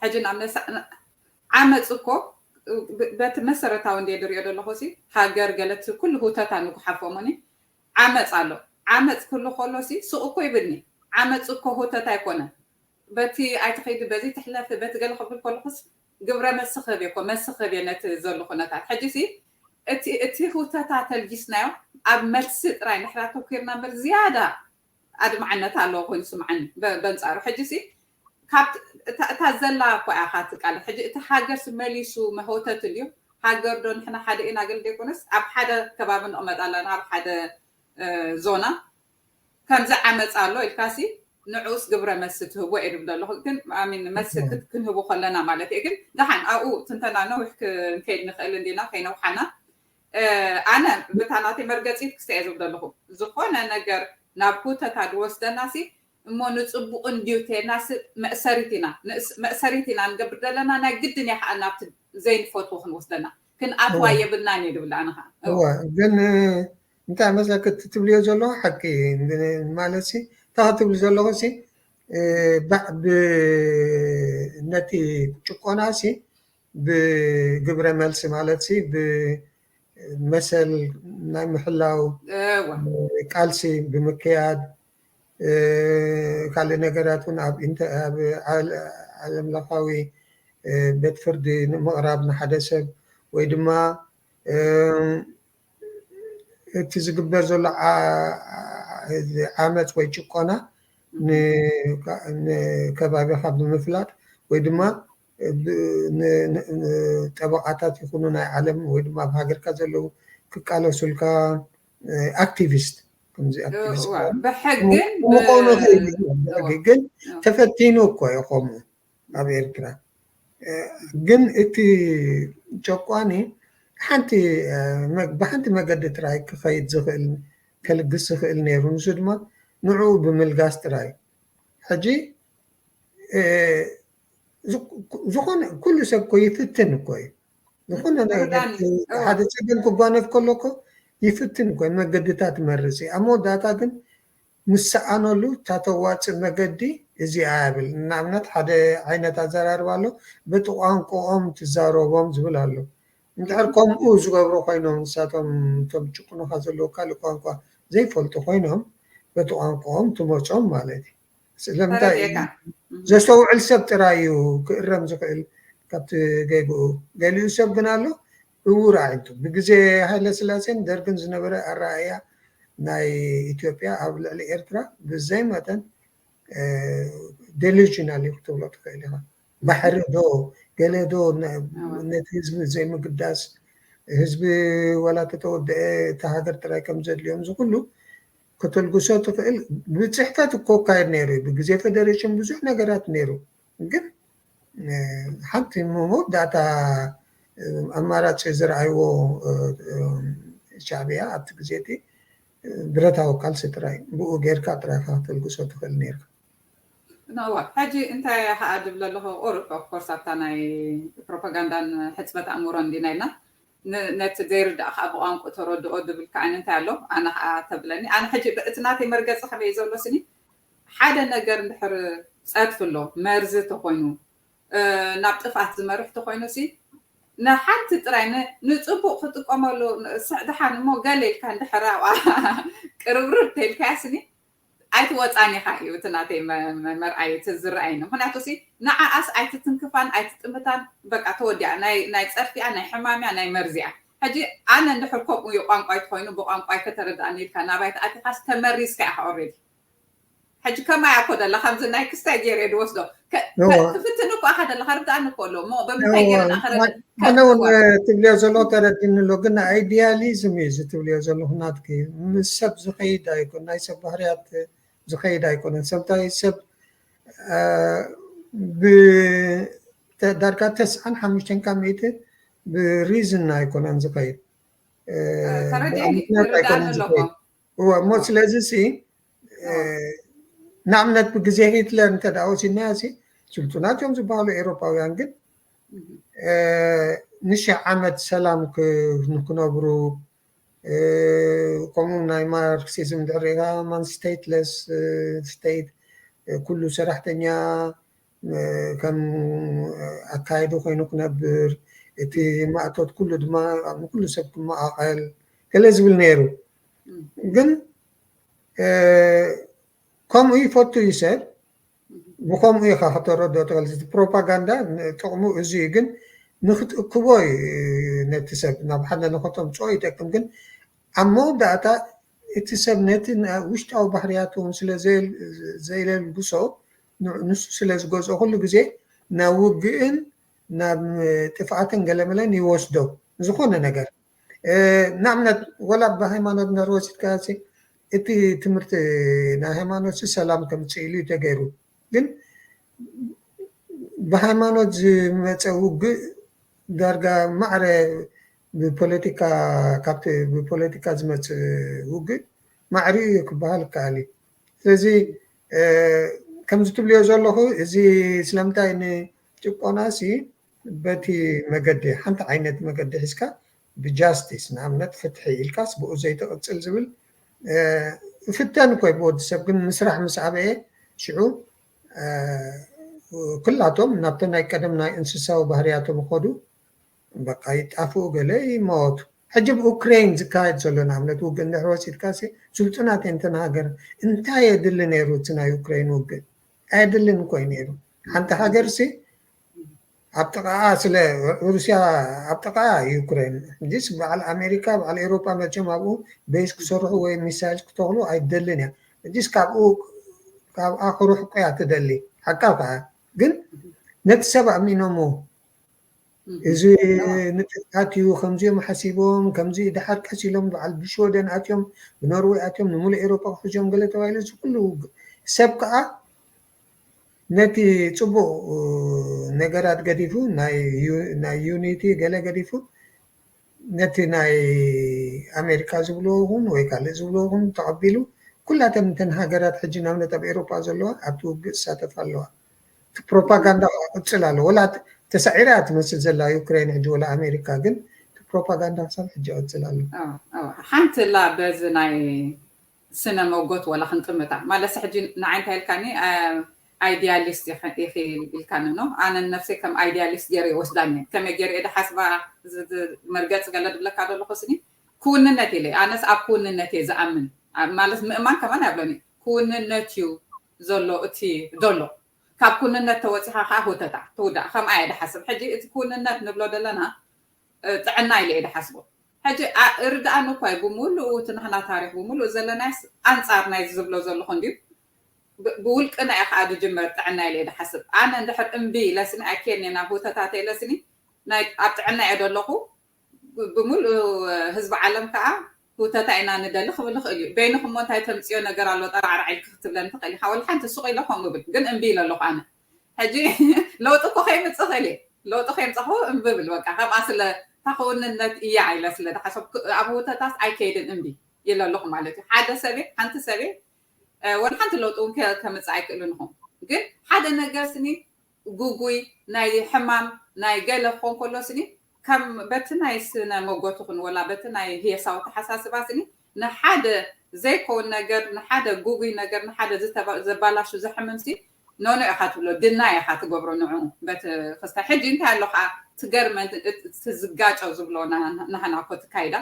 ሕጂ ናብ ነሳ ዓመፅ እኮ በቲ መሰረታዊ እንደ ዝሪኦ ዘለኹ ሲ ሃገር ገለት ኩሉ ሁተታ ንጉሓፎሙኒ ዓመፅ ኣሎ ዓመፅ ክሉ ከሎ ሲ ሱቕ እኮ ይብልኒ ዓመፅ እኮ ሁተታ ኣይኮነን በቲ ኣይትኸይዲ በዚ ትሕለፊ በቲ ገለ ክብል ከለኹስ ግብረ መስኽብ እኮ መስኽብ እየ ነቲ ዘሎ ኩነታት ሕጂ ሲ እቲ እቲ ሁተታ ተልጊስናዮ ኣብ መልሲ ጥራይ ንሕና ተኩርና እምበር ዝያዳ ኣድማዕነት ኣለዎ ኮይኑ ስምዓኒ በንጻሩ ሕጂ ሲ ካብ እታ ዘላ እኮ እያ ካትቃለ ሕጂ እቲ ሃገር መሊሱ መህውተት እንድዩ ሃገር ዶ ንሕና ሓደ ኢና ገል ዘይኮነስ ኣብ ሓደ ከባቢ ንቕመጥ ኣለና ኣብ ሓደ ዞና ከምዚ ዓመፃ ኣሎ ኢልካሲ ንዑስ ግብረ መልሲ ትህቦ እየ ድብል ዘለኹ ግን ኣሚን መልሲ ክንህቦ ከለና ማለት እየ ግን ደሓን ኣብኡ ትንተና ነዊሕ ክንከይድ ንኽእል እንዲና ከይነውሓና ኣነ ብታ ናተይ መርገፂት ክስተ እየ ዝብል ዘለኹ ዝኾነ ነገር ናብ ኩተታ ዝወስደና ሲ እሞ ንፅቡቕ እንድዩ ተየናስ መእሰሪት ኢና መእሰሪት ኢና ንገብር ዘለና ናይ ግድን እያ ከዓ ናብቲ ዘይንፈትዎ ክንወስደና ክንኣትዋ የብልናን እየ ድብል ኣነ ከዓ ግን እንታይ መሰለክ እቲ ትብልዮ ዘለኹ ሓቂ ማለት ሲ እንታይ ክትብል ዘለኹ ሲ ነቲ ጭቆና ሲ ብግብረ መልሲ ማለት ሲ ብመሰል ናይ ምሕላው ቃልሲ ብምክያድ ካልእ ነገራት እውን ኣብ ዓለም ለኻዊ ቤት ፍርዲ ንምቕራብ ንሓደ ሰብ ወይ ድማ እቲ ዝግበር ዘሎ ዓመፅ ወይ ጭቆና ንከባቢኻ ብምፍላጥ ወይ ድማ ጠበቃታት ይኹኑ ናይ ዓለም ወይ ድማ ኣብ ሃገርካ ዘለዉ ክቃለሱልካ ኣክቲቪስት ከምዚ ብሕግን ግን ተፈቲኑ እኮ እዩ ከምኡ ኣብ ኤርትራ ግን እቲ ጨቋኒ ሓንቲ ብሓንቲ መገዲ ጥራይ ክኸይድ ዝኽእል ከልግስ ዝኽእል ነይሩ ንሱ ድማ ንዕኡ ብምልጋስ ጥራይ ሕጂ ዝኾነ ኩሉ ሰብ እኮ ይፍትን እኮ እዩ ዝኾነ ሓደ ፀገም ክጓነፍ ከሎ እኮ ይፍትን እኮ መገድታት መርፅ ኣብ መወዳእታ ግን ንሰኣነሉ እታ ተዋፅእ መገዲ እዚኣ ይብል። ንኣብነት ሓደ ዓይነት ኣዘራርባ ኣሎ፣ በቲ ቋንቋኦም ትዛረቦም ዝብል ኣሎ። እንድሕር ከምኡ ዝገብሩ ኮይኖም ንሳቶም እቶም ጭቁኑኻ ዘለዉ ካልእ ቋንቋ ዘይፈልጡ ኮይኖም በቲ ቋንቋኦም ትመጾም ማለት እዩ። ስለምንታይ ተረዲኤካ። ዘስተውዕል ሰብ ጥራይ እዩ ክእረም ዝኽእል ካብቲ ጌግኡ። ገሊኡ ሰብ ግን ኣሎ እውር ኣዒንቱ። ብግዜ ሃይለ ስላሴን ደርግን ዝነበረ ኣረኣእያ ናይ ኢትዮጵያ ኣብ ልዕሊ ኤርትራ ብዘይ መጠን ደሉዥናል እዩ ክትብሎ ትኽእል ኢኻ። ባሕሪ ዶ ገለ ዶ ነ- እወ። ነቲ ህዝቢ ዘይምግዳስ፣ ህዝቢ ወላ ተተወደአ እታ ሃገር ጥራይ ከም ዘድልዮም እዚ ኩሉ ክትልግሶ ትኽእል። ብፅሕፈት እኮ ካየድ ነይሩ እዩ። ብግዜ ፌደሬሽን ብዙሕ ነገራት ነይሩ። ግን እ፣ ሓንቲ መወዳእታ እ፣ ኣማራፂ ዝረኣይዎ እ፣ እ፣ ሻዕብያ ኣብቲ ግዜ እቲ እ፣ ብረታዊ ቃልሲ ጥራይ ብኡ ጌርካ ጥራይ ኢኻ ክትልግሶ ትኽእል ነይርካ። ነዋ ሕጂ እንታይ ከዓ ድብል ኣለኹ ቁሩብ ኦፍኮርስ ኣብታ ናይ ፕሮፓጋንዳን ሕፅበት ኣእምሮን እንዲና ኢልና ን- ነቲ ዘይርዳእ ከዓ ብቋንቁ ተረድኦ ድብል ከዓ እንታይ ኣሎ ኣነ ከዓ ተብለኒ ኣነ ሕጂ እቲ ናተይ መርገፂ ከመይ ዘሎ ስኒ ሓደ ነገር እንድሕር ፀድፊ ኣሎ መርዚ ተኮይኑ እ፣ ናብ ጥፍኣት ዝመርሕ ተኮይኑ ሲ ንሓንቲ ጥራይ ን- ንፅቡቅ ክጥቀመሉ ን- ስዕ ድሓን እሞ ገለ ኢልካ እንድሕር ኣብኣ ቅርብርብ ተልካያ ስኒ ኣይትወፃን ኢኻ እዩ እቲ ናተይ መ- መ- መርኣይ እቲ ዝረኣይኒ ምክንያቱ ሲ ንዓኣስ ኣይትትንክፋን ኣይትጥምታን በቃ ተወዲኣ ናይ ናይ ፀድፊያ ናይ ሕማምያ ናይ መርዚያ ሕጂ ኣነ እንድሕር ከምኡ እዩ ቋንቋይ ተኮይኑ ብቋንቋይ ከተረዳእኒ ኢልካ ናባይ ተኣቲኻስ ተመሪዝካ ኢኻ ኦሬዲ ሕጂ ከማይ ኣኮ ደላ ከምዚ ናይ ክስታይ ገይረ ድወስዶ ከ- እዋ። ከ- ክፍትን እኮ ኣኻ ደላ ከርዳእኒ እኮ ኣሎ እሞ ብምንታይ ገይረ ከረዳ ኣነ እውን ትብልዮ ዘሎ ተረዲኒ ኣሎ ግን ኣይዲያሊዝም እዩ እዚ ትብልዮ ዘለኹ ናትኪ ምስ ሰብ ዝኸይድ ኣይኮን ናይ ሰብ ባህርያት ዝኸይድ ኣይኮነን ሰምታይ ሰብ እ፣ ብ- ተ- ዳርጋ ተስዓን ሓሙሽተን ካብ ሚእቲ ብሪዝን ኣይኮነን ዝኸይድ እ፣ ተረዲእኒ ብኣምክንያት ርዳእኒ ኣይኮነን ኣለኮ ዝኸይድ እወ እሞ ስለዚ ሲ እ፣ ንኣብነት ብግዜ ሂትለር እንተ ደኣ ወሲድናዮ ሲ ስልጡናት እዮም ዝበሃሉ ኤውሮጳውያን ግን እ፣ ንሽሕ ዓመት ሰላም ክ- ንክነብሩ እ፣ ከምኡ ናይ ማርክሲዝም ድሕሪኻ ማን ስቴትለስ ስቴት ኩሉ ሰራሕተኛ እ፣ ከም ኣካይዱ ኮይኑ ክነብር እቲ ማእቶት ኩሉ ድማ ንኩሉ ሰብ ክመቓቐል ገለ ዝብል ነይሩ ግን እ፣ ከምኡ ይፈቱ እዩ ሰብ ብከምኡ ኢኻ ከተረድኦ ትኽእል እቲ ፕሮፓጋንዳ ጥቕሙ እዚ እዩ ግን ንክትእክቦ እዩ ነቲ ሰብ ናብ ሓደ ንኸተምፅኦ ይጠቅም ግን ኣብ መወዳእታ እቲ ሰብ ነቲ ውሽጣዊ ባህርያቱ እውን ስለ ዘየልግሶ ንሱ ስለ ዝገዝኦ ኩሉ ግዜ ናብ ውግእን ናብ ጥፍኣትን ገለመለን ይወስዶ ዝኾነ ነገር ንኣብነት ወላ ብሃይማኖት እንድሕር ወሲድካ እቲ ትምህርቲ ናይ ሃይማኖት ሰላም ከምፅእ ኢሉ እዩ ተገይሩ ግን ብሃይማኖት ዝመፀ ውግእ ዳርጋ ማዕረ ብፖለቲካ ካብቲ ብፖለቲካ ዝመፅእ ውግእ ማዕሪኡ እዩ ክበሃል ይከኣል እዩ ስለዚ ከምዚ ትብልዮ ዘለኹ እዚ ስለምንታይ ንጭቆና ሲ በቲ መገዲ ሓንቲ ዓይነት መገዲ ሒዝካ ብጃስቲስ ንኣብነት ፍትሒ ኢልካስ ብኡ ዘይትቕፅል ዝብል ፍተን እኮ ብወዲ ሰብ ግን ምስራሕ ምስ ኣበየ ሽዑ ኩላቶም ናብተ ናይ ቀደም ናይ እንስሳዊ ባህርያቶም ይኸዱ በቃ ይጣፍኡ ገለ ይመወቱ ሕጂ ብኡክሬን ዝካየድ ዘሎ ንኣብነት ውግእ እንድሕር ወሲድካ ስልጡናት እየን ተን ሃገር እንታይ የድሊ ነይሩ እቲ ናይ ኡክሬን ውግእ ኣየድልን እኮ እዩ ነይሩ ሓንቲ ሃገር ሲ ኣብ ጥቃኣ ስለ ሩስያ ኣብ ጥቃኣ ዩክሬን ሕጂስ በዓል ኣሜሪካ በዓል ኤሮፓ መቸም ኣብኡ ቤስ ክሰርሑ ወይ ሚሳይል ክተኽሉ ኣይደልን እያ ሕጂስ ካብኡ ካብኣ ክርሕቁ እያ ትደሊ ሓቃ ከዓ ግን ነቲ ሰብ ኣሚኖሞ እዚ ንጥፍኣት እዩ ከምዚኦም ሓሲቦም ከምዚ ድሓር ቀስ ኢሎም በዓል ብሽወደን ኣትዮም ብኖርወይ ኣትዮም ንምሉእ ኤሮፓ ክሕዝዮም ገለ ተባሂሉ እዚ ኩሉ ሰብ ከዓ ነቲ ፅቡቅ ነገራት ገዲፉ ናይ ዩኒቲ ገለ ገዲፉ ነቲ ናይ ኣሜሪካ ዝብልዎ ይኹን ወይ ካልእ ዝብልዎ ይኹን ተቐቢሉ ኩላተን እተን ሃገራት ሕጂ ንኣብነት ኣብ ኤሮፓ ዘለዋ ኣብቲ ውግእ ዝሳተፋ ኣለዋ እቲ ፕሮፓጋንዳ ክቕፅል ኣለዎ ወላ ተሳዒራ እያ ትመስል ዘላ ዩክሬን ሕጂ ወላ ኣሜሪካ ግን እቲ ፕሮፓጋንዳ ክሳብ ሕጂ ይቕፅል ኣሎ ሓንቲ ላ በዚ ናይ ስነ መጎት ወላ ክንጥምታ ማለትሲ ሕጂ ንዓይ እንታይ ኢልካኒ ኣይዲያሊስት ኢኺ ኢልካኒ ነው። ኣነ ነፍሰይ ከም ኣይዲያሊስት ገይረ ይወስዳኒ። ከመይ ገይረ እየ ድሓስባ፣ መርገፂ ገለ ድብለካ ዘለኹ ስኒ ክውንነት ኢለ። ኣነስ ኣብ ክውንነት እየ ዝኣምን። ማለት ምእማን ከማን ኣይብሎን። ክውንነት እዩ ዘሎ እቲ ዘሎ። ካብ ክውንነት ተወፂኻ ከዓ ሁተታ ትውዳእ። ከምኣ እየ ድሓስብ። ሕጂ እቲ ክውንነት ንብሎ ዘለና ጥዕና ኢለ እየ ድሓስቦ። ሕጂ ርድኣን እኳ እዩ ብምሉኡ እቲ ናህና ታሪክ ብምሉኡ ዘለናይስ ኣንፃር ናይ ዝብሎ ዘለኹ እንድዩ። ብውልቅና እየ ከዓ ድጅመር ጥዕና ኢለ እየ ድሓስብ። ኣነ እንድሕር እምቢ ኢለስኒ ኣኬኒ ናብ ሁተታተ ኢለስኒ ኣብ ጥዕና እየ ደለኹ። ብምሉእ ህዝቢ ዓለም ከዓ ህውተታ ኢና ንደሊ ክብል ይኽእል እዩ። በይንኹም እሞ እንታይ ተምፅዮ ነገር ኣሎ ጠራዕራዕ ኢልኪ ክትብለኒ ትኽእል ኢኻ። ወላ ሓንቲ ሱቕ ኢለ ከምኡ ብል ግን እምቢ ኢለ ኣለኹ ኣነ። ሕጂ ለውጢ እኮ ከይምፅእ ይኽእል እየ። ለውጢ ከይምፃኹ እምቢ ብል በቃ። ከምኣ ስለ ታኸውንነት እያ ኢለ ስለ ዝሓሰብኩ ኣብ ህውተታስ ኣይከይድን እምቢ ኢለ ኣለኹ ማለት እዩ። ሓደ ሰበ ሓንቲ ሰበ ወላ ሓንቲ ለውጢ እውን ከምፅእ ኣይክእልን ይኸውን። ግን ሓደ ነገር ስኒ ጉጉይ ናይ ሕማም ናይ ገለ ክኾን ከሎ ስኒ ከም በቲ ናይ ስነ መጎት ይኹን ወላ በቲ ናይ ህየሳዊ ተሓሳስባ ስኒ ንሓደ ዘይከውን ነገር ንሓደ ጉጉይ ነገር ንሓደ ዘባላሹ ዘሕምም ሲ ኖኖ ኢኻ ትብሎ ድና ኢኻ ትገብሮ ንዑ በቲ ክስታ ሕጂ እንታይ ኣሎ ከዓ ትገርመ ትዝጋጨው ዝብሎ ናህና እኮ ትካይዳ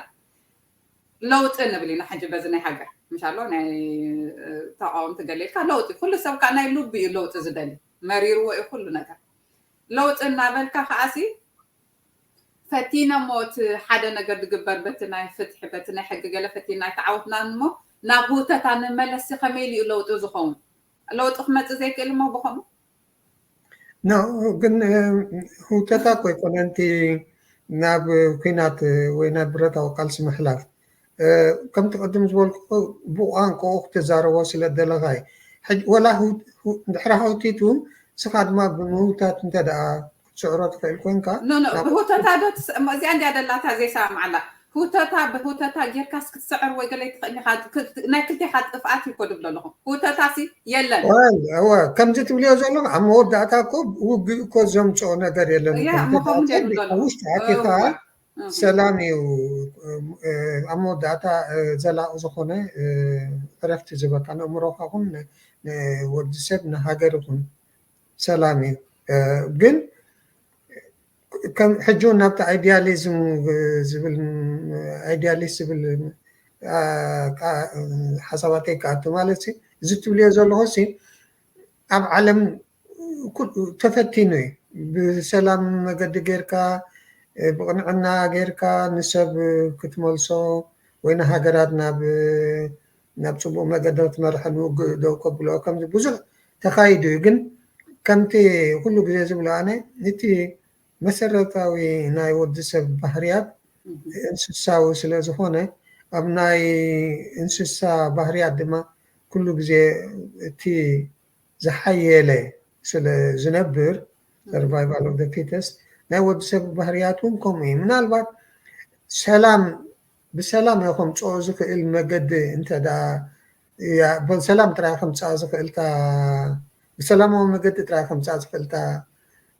ለውጢ ንብል ኢና ሕጂ በዚ ናይ ሃገር ምሻሎ ናይ ተቃወምቲ ገሌልካ ለውጢ ኩሉ ሰብ ከዓ ናይ ልቡ እዩ ለውጢ ዝደሊ መሪርዎ እዩ ኩሉ ነገር ለውጢ እናበልካ ከዓሲ ፈቲነ እሞ እቲ ሓደ ነገር ዝግበር በቲ ናይ ፍትሒ በቲ ናይ ሕጊ ገለ ፈቲና ኣይተዓወትናን እሞ ናብ ህውተታ ንመለሲ ከመይ ኢሉ እዩ ለውጢ ዝኸውን ለውጢ ክመፅእ ዘይክእል እሞ ብኸምኡ ኖ ግን ህውተታ እኮ ኣይኮነን እቲ ናብ ኩናት ወይ ናብ ብረታዊ ቃልሲ ምሕላፍ ከምቲ ቅድም ዝበልኩ ብቋንቋኡ ክትዛረቦ ስለ ደለኻ እዩ ወላ ድሕሪ ሃውቲቱ ንስኻ ድማ ብምውታት እንተ ደኣ ክትስዕሮ ትኽእል ኮንካ ብህውተታ ዶ እዚኣ እንዲያ ደላታ ዘይሰማምዓላ ህውተታ ብህውተታ ጌርካስ ክትስዕር ወይ ገለ ትኽእል ኢኻ ናይ ክልቴኻ ጥፍኣት እዩ ኮ ድብሎ ኣለኹ ህውተታሲ የለን እወ ከምዚ ትብልዮ ዘለኹ ኣብ መወዳእታ እኮ ውግእ እኮ ዘምፅኦ ነገር የለን ውሽጢ ኣቲኻ ሰላም እዩ ኣብ መወዳእታ ዘላቂ ዝኾነ ዕረፍቲ ዝበካ ንእምሮካ ኹን ንወዲ ሰብ ንሃገር ይኹን ሰላም እዩ ግን ከም ሕጂ እውን ናብቲ ኣይዲያሊዝም ዝብል ኣይዲያሊስት ዝብል ሓሳባተይ ክኣቱ ማለት እዚ ትብልዮ ዘለኹ ሲ ኣብ ዓለም ተፈቲኑ እዩ ብሰላም መገዲ ጌርካ ብቕንዕና ጌርካ ንሰብ ክትመልሶ ወይ ንሃገራት ናብ ናብ ፅቡቅ መገዲ ክትመርሐን ውግእ ደው ከብሎ ከምዚ ብዙሕ ተኻይዱ እዩ ግን ከምቲ ኩሉ ግዜ ዝብሎ ኣነ እቲ መሰረታዊ ናይ ወዲ ሰብ ባህርያት እንስሳዊ ስለ ዝኾነ ኣብ ናይ እንስሳ ባህርያት ድማ ኩሉ ግዜ እቲ ዝሓየለ ስለ ዝነብር survival of the fittest ናይ ወዲ ሰብ ባህርያት እውን ከምኡ እዩ ምናልባት ሰላም ብሰላም ከምፅኦ ዝኽእል መገዲ እንተ ሰላም ጥራይ ከምፅኣ ዝኽእልታ ብሰላማዊ መገዲ ጥራይ ከምፅኣ ዝኽእልታ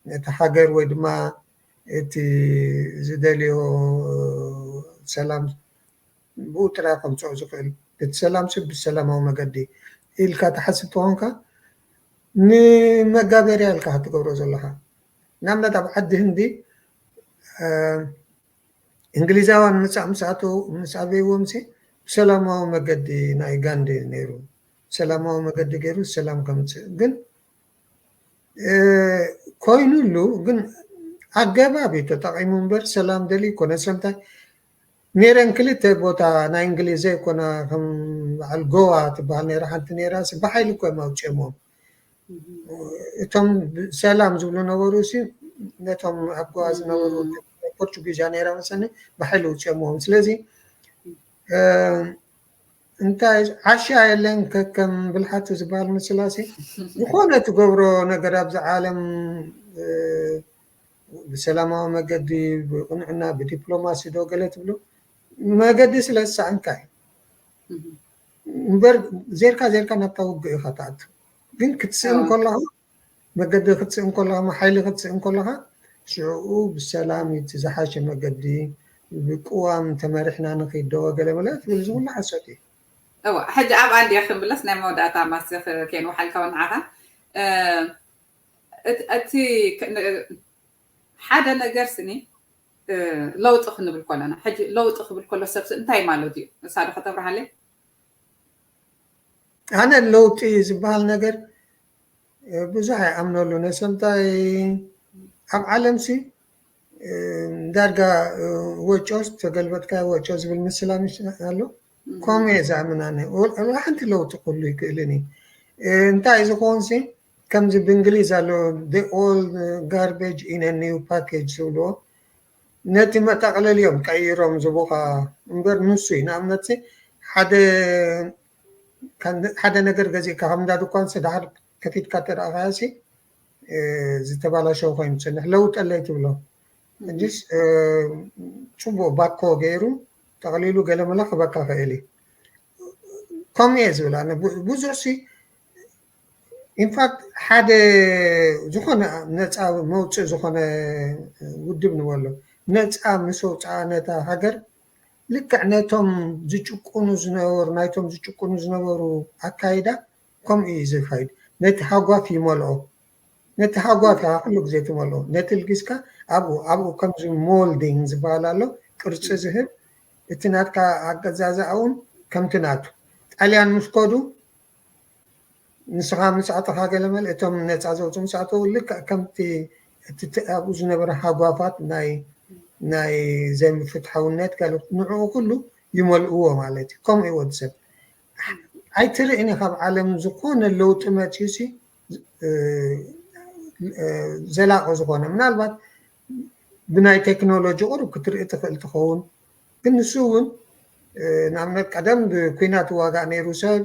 እቲ ሃገር ወይ ድማ እቲ ዝደልዮ ሰላም ብኡ ጥራይ ከምፅኦ ዝኽእል እቲ ሰላም ሲ ብሰላማዊ መገዲ ኢልካ ትሓስብ ተኾንካ ንመጋበርያ ኢልካ ክትገብሮ ዘለካ ንኣብነት ኣብ ዓዲ ህንዲ እንግሊዛውያን ምፃእ ምስ ኣተው ምስ ኣበይዎም ሲ ብሰላማዊ መገዲ ናይ ጋንዲ ነይሩ ሰላማዊ መገዲ ገይሩ ሰላም ከምፅእ ግን ኮይኑሉ ግን ኣገባብ እዩ ተጠቂሙ እምበር ሰላም ደሊ ይኮነ ስለምታይ ኔረን ክልተ ቦታ ናይ እንግሊዝ ዘይኮና ከም በዓል ጎዋ ትበሃል ነራ ሓንቲ ነራ ብሓይሊ እኮ እዮም ኣውፅኦምዎም እቶም ሰላም ዝብሉ ነበሩ ሲ ነቶም ኣብ ጎዋ ዝነበሩ ፖርቹጊዝ እያ ነራ መሰኒ ብሓይሊ ውፅኦምዎም ስለዚ እንታይ ዓሻ የለን ከም ብልሓቱ ዝበሃል ምስላሲ ዝኾነ ትገብሮ ነገር ኣብዚ ዓለም ብሰላማዊ መገዲ ብቅንዕና ብዲፕሎማሲ ዶ ገለ ትብሉ መገዲ ስለ ዝሰኣንካ እዩ እምበር ዜርካ ዜርካ ናብታ ውግእ ኢካ ትኣቱ ግን ክትስእን ከለካ መገዲ ክትስእን ከለካ ሓይሊ ክትስእን ከለካ ሽዕኡ ብሰላም እቲ ዝሓሸ መገዲ ብቅዋም ተመሪሕና ንክይድ ዶ ገለ መለ ትብል እዚ ኩሉ ሓሶት እዩ እዋ ሕጂ ኣብ ኣንድያ ክንብለስ ናይ መወዳእታ ማስክ ከይንወሓልካ ንዓኻ እቲ ሓደ ነገር ስኒ ለውጢ ክንብል ከለና፣ ሕጂ ለውጢ ክብል ከሎ ሰብሲ እንታይ ማለት እዩ? እሳ ዶ ከተብርሃለይ? ኣነ ለውጢ ዝበሃል ነገር ብዙሕ ኣይኣምነሉ። ነሰምታይ ኣብ ዓለምሲ ዳርጋ ወጮስ ተገልበጥካ ወጮ ዝብል ምስላ ኣሎ። ከምኡ እየ ዝኣምን ኣነ። ሓንቲ ለውጢ ክህሉ ይክእልን እዩ። እንታይ ዝኾንሲ ከምዚ ብእንግሊዝ ኣሎ፣ the old garbage in a new package ዝብልዎ፣ ነቲ መጠቕለል እዮም ቀይሮም ዝቡኻ እምበር ንሱ እዩ። ንኣብነት ሓደ ነገር ገዚእካ ከም እንዳ ድኳንሲ ድሓር ከፊትካ ተረኣኻያሲ ዝተባላሸው ኮይኑ ዝፅንሕ ለውጠለይ ትብሎ። ሕጂስ ፅቡቅ ባኮ ገይሩ ጠቕሊሉ ገለመለ ክበካ ክእል እዩ። ከምኡ እየ ዝብል ኣነ። ብዙሕ ሲ ኢንፋክት ሓደ ዝኾነ ነፃ መውፅእ ዝኾነ ውድብ ንበሎ ነፃ ምስ ኣውፅኣ ነታ ሃገር ልክዕ ነቶም ዝጭቁኑ ዝነበሩ ናይቶም ዝጭቁኑ ዝነበሩ ኣካይዳ ከምኡ እዩ ዝካይድ። ነቲ ሃጓፍ ይመልኦ። ነቲ ሃጓፍ ኢኻ ኩሉ ግዜ ትመልኦ። ነቲ ልጊስካ ኣብኡ ኣብኡ ከምዚ ሞልዲንግ ዝበሃል ኣሎ፣ ቅርፂ ዝህብ። እቲ ናትካ ኣገዛዝኣ እውን ከምቲ ናቱ። ጣልያን ምስ ከዱ ንስኻ ምስ ኣተኻ ገለ መለ እቶም ነፃ ዘውፅኡ ምስ ኣተው ልክዕ ከምቲ ኣብኡ ዝነበረ ሃጓፋት ናይ ናይ ዘይምፍትሓውነት ካልኦት ንዕኡ ኩሉ ይመልእዎ ማለት እዩ። ከምኡ እዩ ወዲ ሰብ። ኣይትርእን ኢኻ ኣብ ዓለም ዝኾነ ለውጢ መፅዩ ሲ ዘላቂ ዝኾነ ምናልባት ብናይ ቴክኖሎጂ ቁሩብ ክትርኢ ትኽእል ትኸውን። ግን ንሱ እውን ንኣብነት ቀደም ብኩናት ዋጋእ ነይሩ ሰብ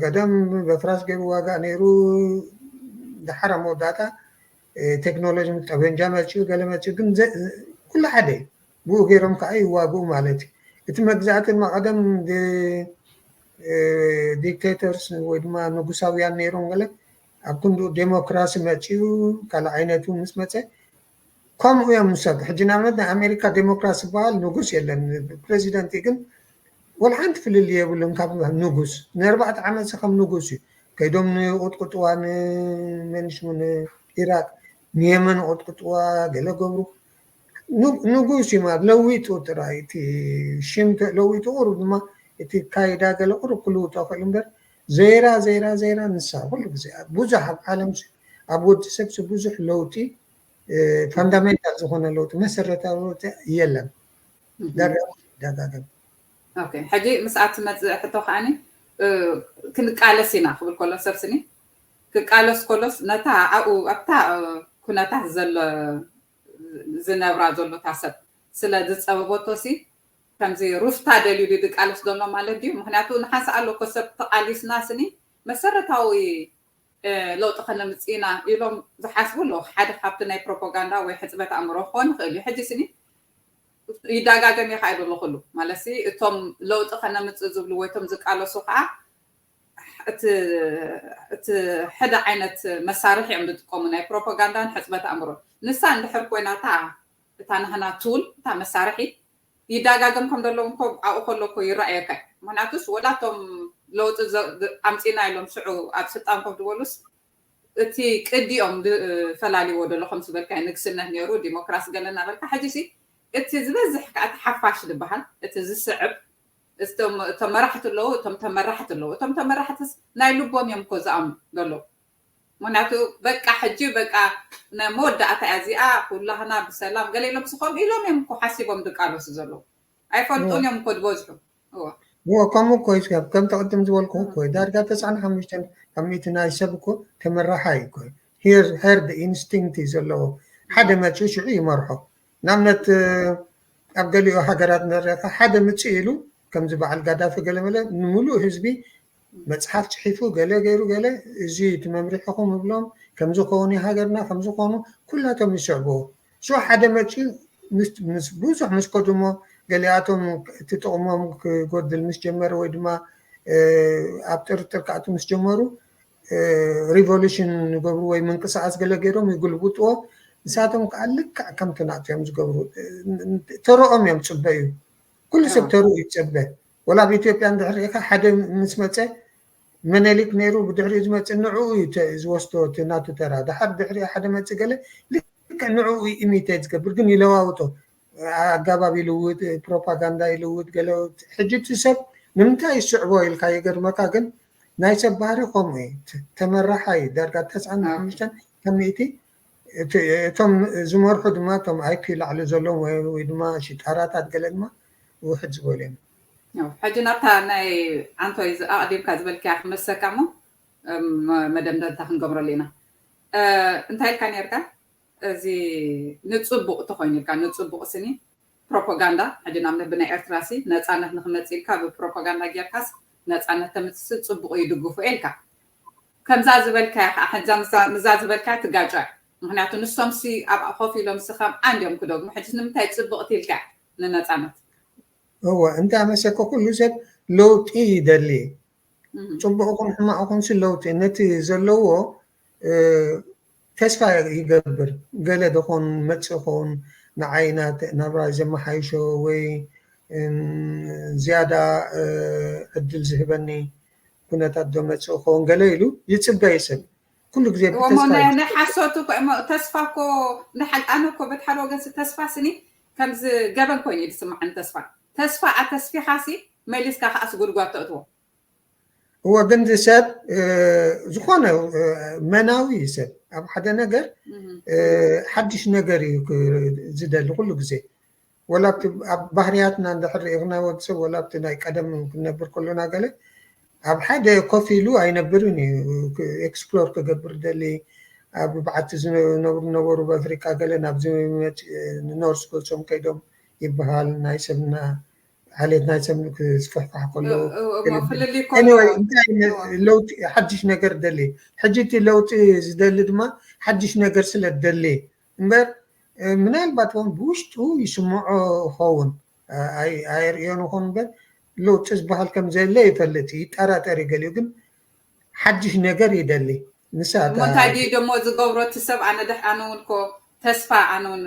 ቀደም በፍራስ ገይሩ ዋጋእ ነይሩ ድሓር ኣብ መወዳእታ ቴክኖሎጂ ጠበንጃ መፅኡ ገለ መፅኡ ግን ኩሉ ሓደ እዩ። ብኡ ገይሮም ከዓ ይዋግኡ ማለት እዩ። እቲ መግዛእቲ ድማ ቀደም ዲክቴተርስ ወይ ድማ ንጉሳውያን ነይሮም ገለ ኣብ ክንድኡ ዴሞክራሲ መፅኡ ካልእ ዓይነት እውን ምስ መፀ ከምኡ እዮም ሰብ ሕጂ ንኣብነት ናይ ኣሜሪካ ዴሞክራሲ ዝበሃል ንጉስ የለን። ፕሬዚደንት ግን ወላ ሓንቲ ፍልልይ የብሉን ካብ ንጉስ። ንኣርባዕተ ዓመት ከም ንጉስ እዩ። ከይዶም ንቁጥቁጥዋ ንመንሽሙ ንኢራቅ ንየመን ቁጥቁጥዋ ገለ ገብሩ ንጉስ እዩ ማለት ለዊጡ ጥራይ እቲ ሽም ለዊጡ ቁሩብ ድማ እቲ ካይዳ ገለ ቁሩብ ክልውጦ ክእል እምበር ዘይራ ዘይራ ዘይራ ንሳ ኩሉ ግዜ ብዙሕ ኣብ ዓለም ኣብ ወዲ ሰብ ብዙሕ ለውጢ ፋንዳሜንታል ዝኾነ ለውጢ መሰረታዊ ለውጢ የለን። ደጋገም ሕጂ ምስኣ ትመፅእ ሕቶ ከዓኒ ክንቃለስ ኢና ክብል ከሎ ሰብ ስኒ ክቃለስ ከሎስ ነታ ኣብኡ ኣብታ ኩነታት ዘሎ ዝነብራ ዘሎታ ሰብ ስለ ዝፀበበቶ ሲ ከምዚ ሩፍታ ደልዩ ድቃለስ ዘሎ ማለት ድዩ? ምክንያቱ ንሓንሳ ኣሎ እኮ ሰብ ተቃሊስና ስኒ መሰረታዊ ለውጢ ከነምፅእ ኢና ኢሎም ዝሓስቡ ኣለዉ። ሓደ ካብቲ ናይ ፕሮፓጋንዳ ወይ ሕፅበት ኣእምሮ ክኾን ይኽእል እዩ። ሕጂ ስኒ ይዳጋገም እየ ከዓ ይብሉ ኩሉ ማለት እቶም ለውጢ ከነምፅእ ዝብሉ ወይ እቶም ዝቃለሱ ከዓ እቲ ሕደ ዓይነት መሳርሒ እዮም ዝጥቀሙ ናይ ፕሮፓጋንዳን ሕፅበት ኣእምሮ። ንሳ እንድሕር ኮይና እታ እታ ናህና ቱል እታ መሳርሒ ይዳጋገም ከም ዘለዉ እንኮ ኣብኡ ከሎ እኮ ይረኣየካ እዩ። ምክንያቱስ ወላቶም ለውጢ ኣምፂና ኢሎም ሽዑ ኣብ ስልጣን ኮፍ ዝበሉስ እቲ ቅዲኦም ፈላልዎ ደሎ ከም ዝበልካ ንግስነት ነይሩ ዲሞክራሲ ገለ እናበልካ ሕጂ ሲ እቲ ዝበዝሕ ከዓ እቲ ሓፋሽ ዝበሃል እቲ ዝስዕብ እቶም መራሕቲ ኣለዉ እቶም ተመራሕቲ ኣለዉ እቶም ተመራሕትስ ናይ ልቦም እዮም እኮ ዝኣምኑ ዘለዉ ምክንያቱ በቃ ሕጂ በቃ ናይ መወዳእታ እያ እዚኣ ኩላህና ብሰላም ገለ ኢሎም ስኮም ኢሎም እዮም እኮ ሓሲቦም ድቃለሱ ዘለዉ ኣይፈልጡን እዮም እኮ ዝበዝሑ እዎ ከምኡ እኮ እዩ ስጋብ ከምቲ ቅድም ዝበልኩ እኮ እዩ ዳርጋ ተስዓን ሓሙሽተን ካብ ሚእቲ ናይ ሰብ እኮ ተመራሓይ እኮ እዩ ሄርድ ኢንስቲንክት እዩ ዘለዎ ሓደ መፅኡ ሽዑ ይመርሖ ንኣብነት ኣብ ገሊኡ ሃገራት ንሪኢኻ ሓደ ምፅእ ኢሉ ከምዚ በዓል ጋዳፊ ገለመለ ንምሉእ ህዝቢ መፅሓፍ ፅሒፉ ገለ ገይሩ ገለ እዚ እቲ መምሪሕኹም እብሎም ከምዚ ከውን ሃገርና ከምዚ ከኑ ኩላቶም ይስዕብዎ ሽ ሓደ መፅኡ ምስ ብዙሕ ምስ ከዱሞ ገሊኣቶም እቲ ጥቕሞም ክጎድል ምስ ጀመረ ወይ ድማ ኣብ ጥርጥር ክኣቱ ምስ ጀመሩ ሪቮሉሽን ንገብሩ ወይ ምንቅስቃስ ገለ ገይሮም ይጉልብጥዎ ንሳቶም ከዓ ልክዕ ከምቲ ናቱ እዮም ዝገብሩ ተረኦም እዮም ፅበዩ ኩሉ ሰብ ተርኡ ይፀበ ወላ ኣብ ኢትዮጵያ እንድሕር ሪኢካ ሓደ ምስ መፀ መነሊክ ነይሩ፣ ብድሕሪኡ ዝመፅእ ንዕኡ እዩ ተ- ዝወስዶ እቲ ናቱ ተራ። ድሓር ድሕሪኡ ሓደ መፅእ ገለ ልክዕ ንዕኡ እዩ ኢሚቴት ዝገብር፣ ግን ይለዋውጦ። ኣገባብ ይልውጥ፣ ፕሮፓጋንዳ ይልውጥ። ገለ ሕጂ እቲ ሰብ ንምንታይ ይስዕቦ ኢልካ ይገርመካ፣ ግን ናይ ሰብ ባህሪ ከምኡ እዩ። ተ- ተመራሓይ ዳርጋ ተስዓን ሓሙሽተን ካብ ሚእቲ እቲ- እቶም ዝመርሑ ድማ እቶም ኣይኪ ላዕሊ ዘለዎም ወይ ወይ ድማ ሽጣራታት ገለ ድማ ውሕድ ዝበሉ እዮም። ሕጂ ናብታ ናይ ኣንቶይ ኣቕዲምካ ዝበልካያ ክመሰካ እሞ መደምደምታ ክንገብረሉ ኢና። እንታይ ኢልካ ነርካ? እዚ ንፅቡቕ ተኮይኑ ኢልካ ንፅቡቕ ስኒ ፕሮፓጋንዳ ሕጂ ንኣብነት ብናይ ኤርትራ ሲ ነፃነት ንክመፅእ ኢልካ ብፕሮፓጋንዳ ጌርካስ ነፃነት ተምፅስ ፅቡቕ ይድግፉ ኢልካ ከምዛ ዝበልካያ ከዓ ሕዛ ምዛ ዝበልካያ ትጋጫ። ምክንያቱ ንሶም ሲ ኣብ ኮፍ ኢሎም ሲ ከም ዓንድ እዮም ክደግሙ። ሕጂ ንምንታይ ፅብቕቲ ኢልካ ንነፃነት? እወ እንታይ መሰኮ ኩሉ ሰብ ለውጢ ይደሊ። ፅቡቕ ኹን ሕማቕ ኹን ሲ ለውጢ ነቲ ዘለዎ ተስፋ ይገብር። ገለ ደኾን መፅእ ኾን ንዓይ ናብራ ዘመሓይሾ ወይ ዝያዳ ዕድል ዝህበኒ ኩነታት ዶ መፅእ ኾን ገለ ኢሉ ይፅበ ይስብ። ኩሉ ግዜ ናይ ሓሶት ተስፋ እኮ ንሓቂ ኣነ እኮ በቲ ሓደ ወገን ተስፋ ስኒ ከምዚ ገበን ኮይኑ እዩ ዝስማዓኒ። ተስፋ ተስፋ ኣተስፊኻሲ መሊስካ ከዓስ ጉድጓድ ተእትዎ። እወ ግን ሰብ ዝኾነ መናዊ ሰብ ኣብ ሓደ ነገር ሓድሽ ነገር እዩ ዝደሊ ኩሉ ግዜ። ወላ ኣብ ባህርያትና እንድሕር ርኢኽና ወዲ ሰብ ወላ ኣብቲ ናይ ቀደም ክንነብር ከሎና ገለ ኣብ ሓደ ኮፍ ኢሉ ኣይነብርን እዩ። ኤክስፕሎር ክገብር ደሊ ኣብ በዓቲ ዝነብሩ ነበሩ ብኣፍሪቃ ገለ ናብዚ ንኖርስ ገጾም ከይዶም ይበሃል። ናይ ሰብና ዓሌት ናይ ሰብ ክስፋሕፋሕ ከሎ ለውጢ ሓድሽ ነገር ደሊ። ሕጂ እቲ ለውጢ ዝደሊ ድማ ሓድሽ ነገር ስለ ደሊ እምበር ምናልባት እውን ብውሽጡ ይስምዖ ይኸውን ኣይርእዮን ይኸውን እምበር ለውጢ ዝበሃል ከም ዘለ ይፈልጥ ይጠራጠር ይገሊኡ ግን ሓድሽ ነገር ይደሊ። ንሳ እንታይ ድዩ ደሞ ዝገብሮ እቲ ሰብ? ኣነ ደሕ ኣነ እውን ኮ ተስፋ ኣነ እውን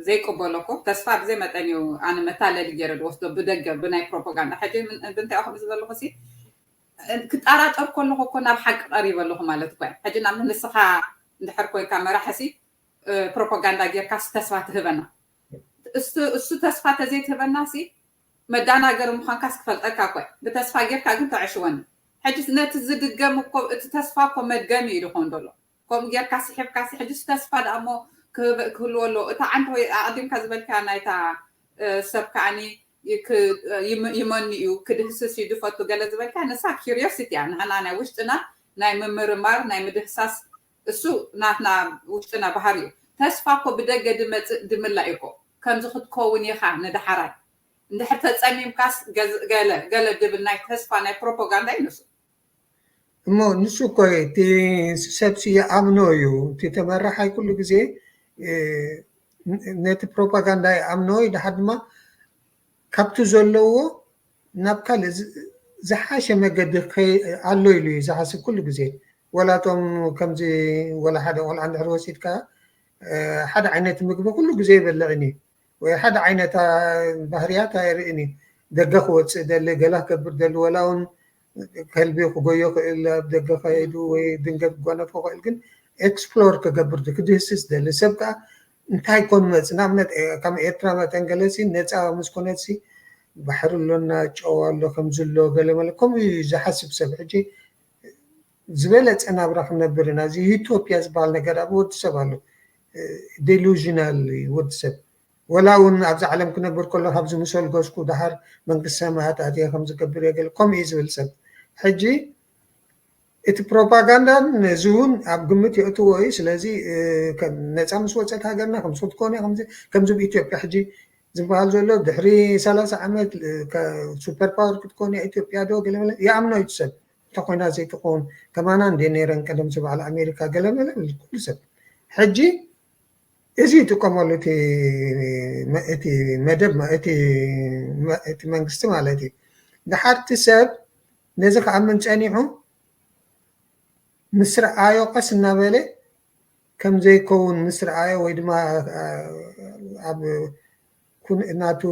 ዘይቅበሎ ኮ ተስፋ ብዘይ መጠን እዩ ኣነ መታለሊ ገይረ ዝወስዶ ብደገ ብናይ ፕሮፓጋንዳ። ሕጂ ብንታይ ከምዚ ዘለኹ ሲ ክጠራጠር ከለኹ እኮ ናብ ሓቂ ቀሪበ ኣለኹ ማለት እኮ ሕጂ ናብ ንስኻ እንድሕር ኮይንካ መራሒ ሲ ፕሮፓጋንዳ ጌርካስ ተስፋ ትህበና። እሱ ተስፋ ተዘይትህበና ሲ መዳናገሪ ምዃንካስ ክፈልጠካ እኮ ብተስፋ ጌርካ ግን ተዕሽወኒ። ሕጂ ነቲ ዝድገም እኮ እቲ ተስፋ እኮ መድገሚ እዩ ዝኾን ዘሎ። ከምኡ ጌርካ ስሒብካ ሲ ሕጂ ተስፋ ደኣ እሞ ክህልዎ ኣለዎ። እታ ዓንተ ወይ ኣቐዲምካ ዝበልካ ናይታ ሰብ ከዓኒ ይመኒ እዩ ክድህስስ እዩ ድፈቱ ገለ ዝበልካ ንሳ ኪሪዮሲቲ እያ። ንሕና ናይ ውሽጥና ናይ ምምርማር ናይ ምድህሳስ እሱ ናትና ውሽጥና ባህሪ እዩ። ተስፋ እኮ ብደገ ድመፅእ ድምላእ እዩ እኮ። ከምዚ ክትከውን ኢኻ ንደሓራይ እንድሕር ተፀሚምካስ ገለ ገለ ድብል ናይ ተስፋ ናይ ፕሮፓጋንዳ እዩ ንሱ። እሞ ንሱ እኮ እቲ ሰብሲ ይኣምኖ እዩ። እቲ ተመራሓይ ኩሉ ግዜ ነቲ ፕሮፓጋንዳ ይኣምኖ እዩ። ድሓር ድማ ካብቲ ዘለዎ ናብ ካልእ ዝሓሸ መገዲ ኣሎ ኢሉ እዩ ዝሓስብ ኩሉ ግዜ። ወላ እቶም ከምዚ ወላ ሓደ ቆልዓ እንድሕር ወሲድካ ሓደ ዓይነት ምግቢ ኩሉ ግዜ ይበልዕን እዩ ወይ ሓደ ዓይነት ባህርያት ኣይርእን እዩ። ደገ ክወፅእ ደሊ ገላ ክገብር ደሊ ወላ እውን ከልቢ ክጎዮ ክእል ኣብ ደገ ከይዱ ወይ ድንገት ክጓነፎ ክእል ግን ኤክስፕሎር ክገብር ክድህስስ ደሊ ሰብ ከዓ እንታይ ኮን መፅ ንኣብነት ከም ኤርትራ መጠን ገለሲ ነፃ ምስ ኮነትሲ ባሕሪ ኣሎና ጨዋ ኣሎ ከምዚ ኣሎ ገለ መለ ከምኡ እዩ ዝሓስብ ሰብ ሕጂ ዝበለፀ ናብራ ክነብር ኢና። እዚ ዩቶፒያ ዝበሃል ነገር ኣብ ወዲ ሰብ ኣሎ። ዴሉዥናል ወዲ ሰብ ወላ እውን ኣብዚ ዓለም ክነብር ከሎ ካብዚ ምሰል ገዝኩ ድሓር መንግስቲ ሰማያት ኣትየ ከም ዝገብር እየ ገለ ከምኡ እዩ ዝብል ሰብ ሕጂ እቲ ፕሮፓጋንዳ ነዚ እውን ኣብ ግምት የእትዎ እዩ። ስለዚ ነፃ ምስ ወፀት ሃገርና ከምዚ ክትኮነ ከምዚ ኣብ ኢትዮጵያ ሕጂ ዝበሃል ዘሎ ድሕሪ ሰላሳ ዓመት ሱፐር ፓወር ክትኮን እያ ኢትዮጵያ ዶ ገለ ይኣምኖ እዩ ሰብ እንተኮይና ዘይትኸውን ከማና እንደ ነይረን ቀደም ዝበዓል ኣሜሪካ ገለ መለ ኩሉ ሰብ ሕጂ እዚ ይጥቀመሉ እቲ መደብ እቲ መንግስቲ ማለት እዩ። ድሓርቲ ሰብ ነዚ ክኣምን ፀኒሑ ምስ ረኣዮ ቀስ እናበለ ከም ዘይከውን ምስ ረኣዮ ወይ ድማ ኣብ ናቱ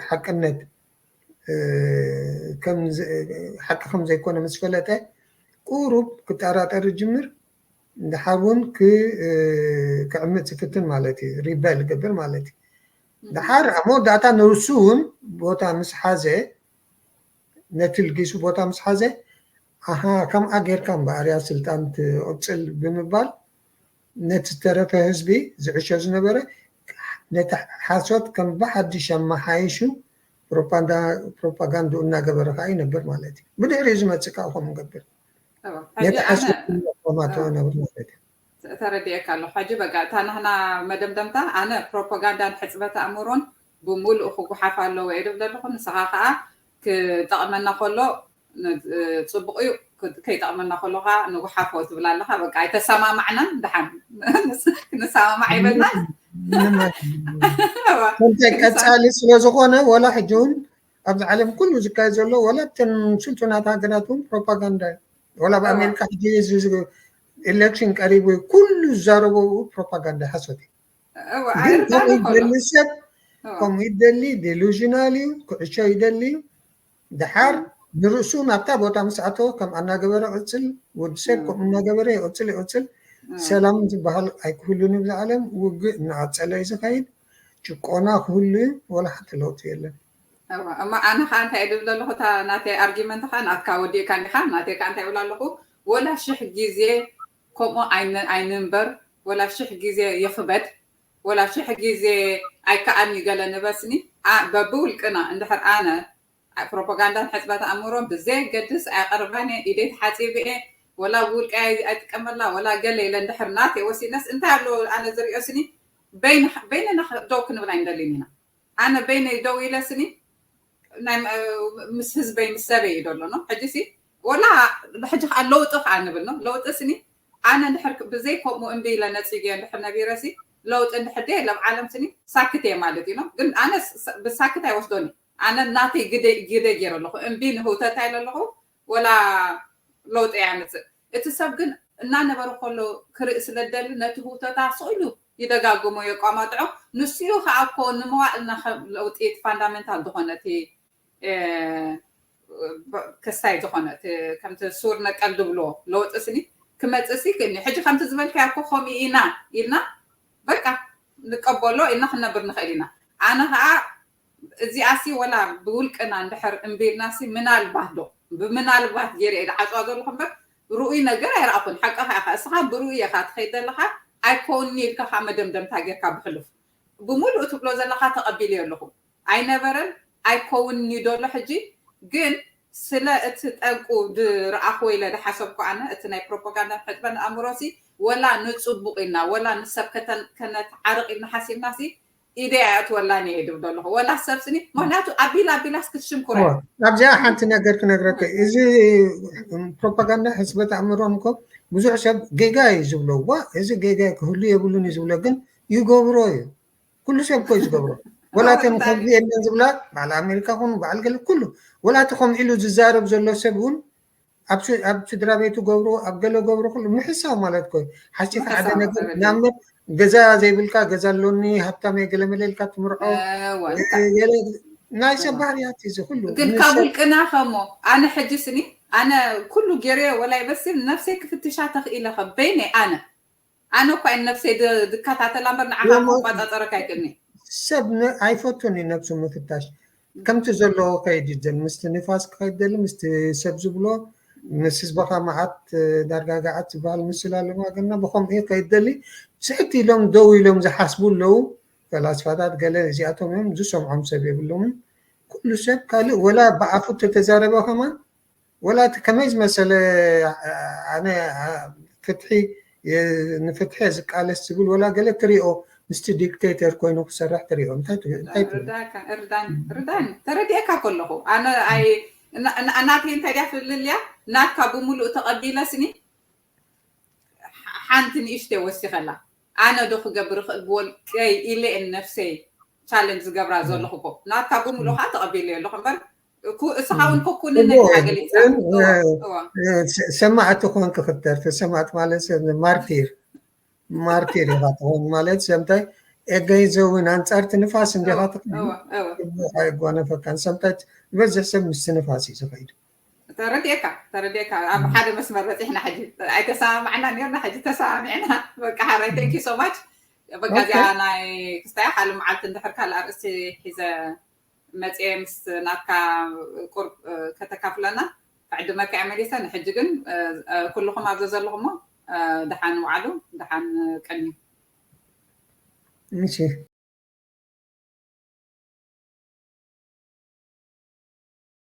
ሓቅነት ሓቂ ከም ዘይኮነ ምስ ፈለጠ ቁሩብ ክጠራጠር ይጅምር። ድሓር እውን ክዕምፅ ይፍትን ማለት እዩ፣ ሪበል ይገብር ማለት እዩ። ድሓር ኣብ መወዳእታ ንርሱ እውን ቦታ ምስ ሓዘ፣ ነቲ ልጊሱ ቦታ ምስ ሓዘ፣ ኣሃ፣ ከምኣ ጌርካ እምበኣር እያ ስልጣን ትቕፅል ብምባል ነቲ ዝተረፈ ህዝቢ ዝዕሾ ዝነበረ ነቲ ሓሶት ከም ብሓድሽ ኣመሓይሹ ፕሮፓጋንድኡ እናገበረ ከዓ ይነብር ማለት እዩ። ብድሕሪኡ ዝመፅእ ከዓ ከምኡ ንገብር። ነቲ ሓሶት እናተማተወ ነብር ማለት እዩ። ተረዲኤካ ኣለኹ። ሕጂ በቃ እታ ናህና መደምደምታ ኣነ ፕሮፓጋንዳን ሕፅበት ኣእምሮን ብሙሉእ ክጉሓፍ ኣለዎ እየ ድብል ዘለኹ። ንስኻ ከዓ ክጠቕመና ከሎ ፅቡቕ እዩ፣ ከይጠቕመና ከሎ ከዓ ንጉሓፎ ትብል ኣለኻ። በቃ ኣይተሰማማዕናን፣ ድሓን ክንሰማማዕ የብልና። ከምታይ ቀፃሊ ስለዝኾነ ወላ ሕጂ እውን ኣብዚ ዓለም ኩሉ ዝካየድ ዘሎ ወላ እተን ስልጡናት ሃገራት እውን ፕሮፓጋንዳ እዩ። ወላ ኣብ ኣሜሪካ ሕጂ ኢሌክሽን ቀሪቡ ኩሉ ዝዛረቦ ፕሮፓጋንዳ ሓሶት እዩ። ግን ከምኡ ይደሊ ሰብ ከምኡ ይደሊ፣ ዴሉዥናል እዩ፣ ኩዕሾ ይደሊ እዩ። ድሓር ንርእሱ ናብታ ቦታ ምስ ኣተወ ከም ኣናገበረ ይቕፅል፣ ወዲ ሰብ ከምኡ እናገበረ ይቕፅል ይቕፅል። ሰላም ዝበሃል ኣይክህሉን እዩ ኣብዚ ዓለም። ውግእ እናቐፀለ እዩ ዝኸይድ። ጭቆና ክህሉ እዩ፣ ወላ ሓንቲ ለውጢ የለን። እሞ ኣነ ከዓ እንታይ ድብል ኣለኹ፣ እታ ናተይ ኣርጊመንት ከዓ ናትካ ወዲእካ እንዲኻ፣ ናተይ ከዓ እንታይ ይብል ኣለኹ፣ ወላ ሽሕ ግዜ ከምኡ ኣይንንበር፣ ወላ ሽሕ ግዜ ይኽበድ፣ ወላ ሽሕ ግዜ ኣይከኣን እዩ ገለ ንበስኒ፣ በብውልቅና እንድሕር ኣነ ፕሮፓጋንዳን ሕፅበት ኣእምሮን ብዘየገድስ ኣየቐርባን እየ፣ ኢደይ ተሓፂበ እየ፣ ወላ ብውልቀይ ኣይጥቀመላ፣ ወላ ገለ ኢለ እንድሕር ናተይ ወሲነስ እንታይ ኣሎ ኣነ ዝሪኦ ስኒ፣ በይንና ደው ክንብል ኣይንደልን ኢና። ኣነ በይነይ ደው ኢለ ስኒ ናይ ምስ ህዝበይ ምስ ሰበይ እዩ ደሎ ነው። ሕጂ ሲ ወላ ሕጂ ከዓ ለውጢ ከዓ ንብል ነው። ለውጢ ስኒ ኣነ እንድሕር ብዘይ ከምኡ እምቢ ኢለ ነፂገ እንድሕር ነቢረ ሲ ለውጢ እንድሕር ደየለ ኣብ ዓለም ስኒ ሳክት እየ ማለት እዩ ነው። ግን ኣነ ብሳክት ኣይወስዶን እዩ። ኣነ ናተይ ግደ ግደ ገይረ ኣለኹ። እምቢ ንህውተታ ኢለ ኣለኹ። ወላ ለውጢ ኣየምፅእ። እቲ ሰብ ግን እናነበረ ከሎ ክርኢ ስለ ደሊ ነቲ ህውተታ ስቕ ኢሉ ይደጋግሞ የቋማጥዖ። ንሱ እዩ ከዓ እኮ ንመዋእልና ከም ለውጢ እቲ ፋንዳሜንታል ዝኾነ እቲ ክስታይ ዝኾነ ከምቲ ሱር ነቀል ዝብሎ ለውጢ ስኒ ክመፅእ ሲ ክእኒ። ሕጂ ከምቲ ዝበልካዮ እኮ ከምኡ ኢና ኢልና በቃ ንቀበሎ ኢልና ክንነብር ንኽእል ኢና። ኣነ ከዓ እዚኣሲ ወላ ብውልቅና እንድሕር እምቢ ኢልናሲ ምናልባት ዶ ብምናልባት ገይረ እየ ዝዓፅዋ ዘለኹ እምበር ርኡይ ነገር ኣይረኣኹን። ሓቅኻ ኢኻ፣ እስኻ ብርኡይ ኢኻ ትኸይድ ዘለኻ ኣይከውንኒ ኢልካ ከዓ መደምደምታ ጌርካ ብሕሉፍ ብምሉእ ትብሎ ዘለኻ ተቐቢለዮ ኣለኹ። ኣይነበረን ኣይከውንኒ ዶ ኣሎ ሕጂ ግን ስለ እቲ ጠንቁ ዝረኣኹ ኢለ ዝሓሰብኩ ኣነ እቲ ናይ ፕሮፓጋንዳን ሕፅበን ኣእምሮሲ ወላ ንፅቡቕ ኢልና ወላ ንሰብ ከነተዓርቕ ኢልና ሓሲብናሲ ኢደይ ኣየእትወላን እየ ድብል ዘለኹ ወላ ሰብ ስኒ ምክንያቱ ኣቢላ ኣቢላስ ክትሽንኩረ ኣብዚኣ ሓንቲ ነገር ክነግረከ እዚ ፕሮፓጋንዳ ሕፅበት ኣእምሮን እኮ ብዙሕ ሰብ ጌጋ እዩ ዝብሎ ዋ እዚ ጌጋ ክህሉ የብሉን እዩ ዝብሎ ግን ይገብሮ እዩ ኩሉ ሰብ እኮ እዩ ዝገብሮ ወላ እተን ከምዚ የለን ዝብላ በዓል ኣሜሪካ ኩኑ በዓል ገለ ኩሉ ወላ እቲ ከምኡ ኢሉ ዝዛረብ ዘሎ ሰብ እውን ኣብ ስድራ ቤቱ ገብሩ ኣብ ገለ ገብሩ ኩሉ ምሕሳው ማለት ኮ ሓሲኻ ሓደ ነገር ናምነት ገዛ ዘይብልካ ገዛ ኣሎኒ ሃብታም ገለ መለ ኢልካ ትምርዖ ናይ ሰብ ባህርያት እዚ ኩሉ ግን ካብ ውልቅና ከሞ ኣነ ሕጂ ስኒ ኣነ ኩሉ ገይረ ወላይ በስል ነፍሰይ ክፍትሻ ተኽኢለ ከበይነ ኣነ ኣነ እኳ እየ ነፍሰይ ዝከታተላ እምበር ንዓኻ ክቆፃፀረካ ኣይክእልኒ። ሰብ ኣይፈቱን እዩ ነብሱ ምፍታሽ። ከምቲ ዘለዎ ከይድ ይደል ምስቲ ንፋስ ክኸይድ ደሊ ምስቲ ሰብ ዝብሎ ምስ ህዝብኻ መዓት ዳርጋ ገዓት ዝበሃል ምስል ኣለዋ ግና ብኸምኡ ከይድ ደሊ ስሕት ኢሎም ደው ኢሎም ዝሓስቡ ኣለዉ ፈላስፋታት ገለ እዚኣቶም እዮም ዝሰምዖም ሰብ የብሎምን ኩሉ ሰብ ካልእ ወላ ብኣፉ ተተዛረበ ከማን ወላ እቲ ከመይ ዝመሰለ ኣነ ፍትሒ ንፍትሒ ዝቃለስ ዝብል ወላ ገለ ትሪኦ ምስቲ ዲክቴተር ኮይኑ ክሰርሕ ትሪኦ እንታይ እንታይ ትብል ርዳን ርዳን ርዳን ተረዲኤካ ከለኹ ኣነ ኣይ ናተይ እንታይ ድያ ፍልልያ ናትካ ብምሉእ ተቐቢለስኒ ሓንቲ ንእሽተይ ወሲኸላ ኣነ ዶ ክገብር ይኽእል ብወልቀይ ኢለ እየ ነፍሰይ ቻለንጅ ዝገብራ ዘለኹ እኮ ናትካ ብምሉእ ከዓ ተቐቢለ ኣለኹ እምበር እስኻ እውን ኮኩንነት ገሊፃ ሰማዕቲ ኮንክ ክትደርፊ ሰማዕቲ ማለት ማርቲር ማርቲር ኢኻ ትኾን ማለት ሰምታይ ኤገይዘ እውን ኣንፃርቲ ንፋስ እንዲኻ ትኽእል ኣይጓነፈካን ሰምታይ ዝበዝሕ ሰብ ምስቲ ንፋስ እዩ ዝኸይዱ ተረዲኤካ ተረዲኤካ ኣብ ሓደ መስመር በፂሕና ሕጂ ኣይተሰማማዕና ነርና ሕጂ ተሰማሚዕና በቃ ሓራይ thank you so much በቃ እዚኣ ናይ ክስታይ ሓደ መዓልቲ እንድሕር ካልእ ኣርእስቲ ሒዘ መፅየ ምስ ናትካ ቁርብ ከተካፍለና ክዕድመካ እየ መሊሰ ንሕጂ ግን ኩልኹም ኣብዚ ዘለኹሞ ደሓን ውዓሉ ደሓን ቀንዩ እሺ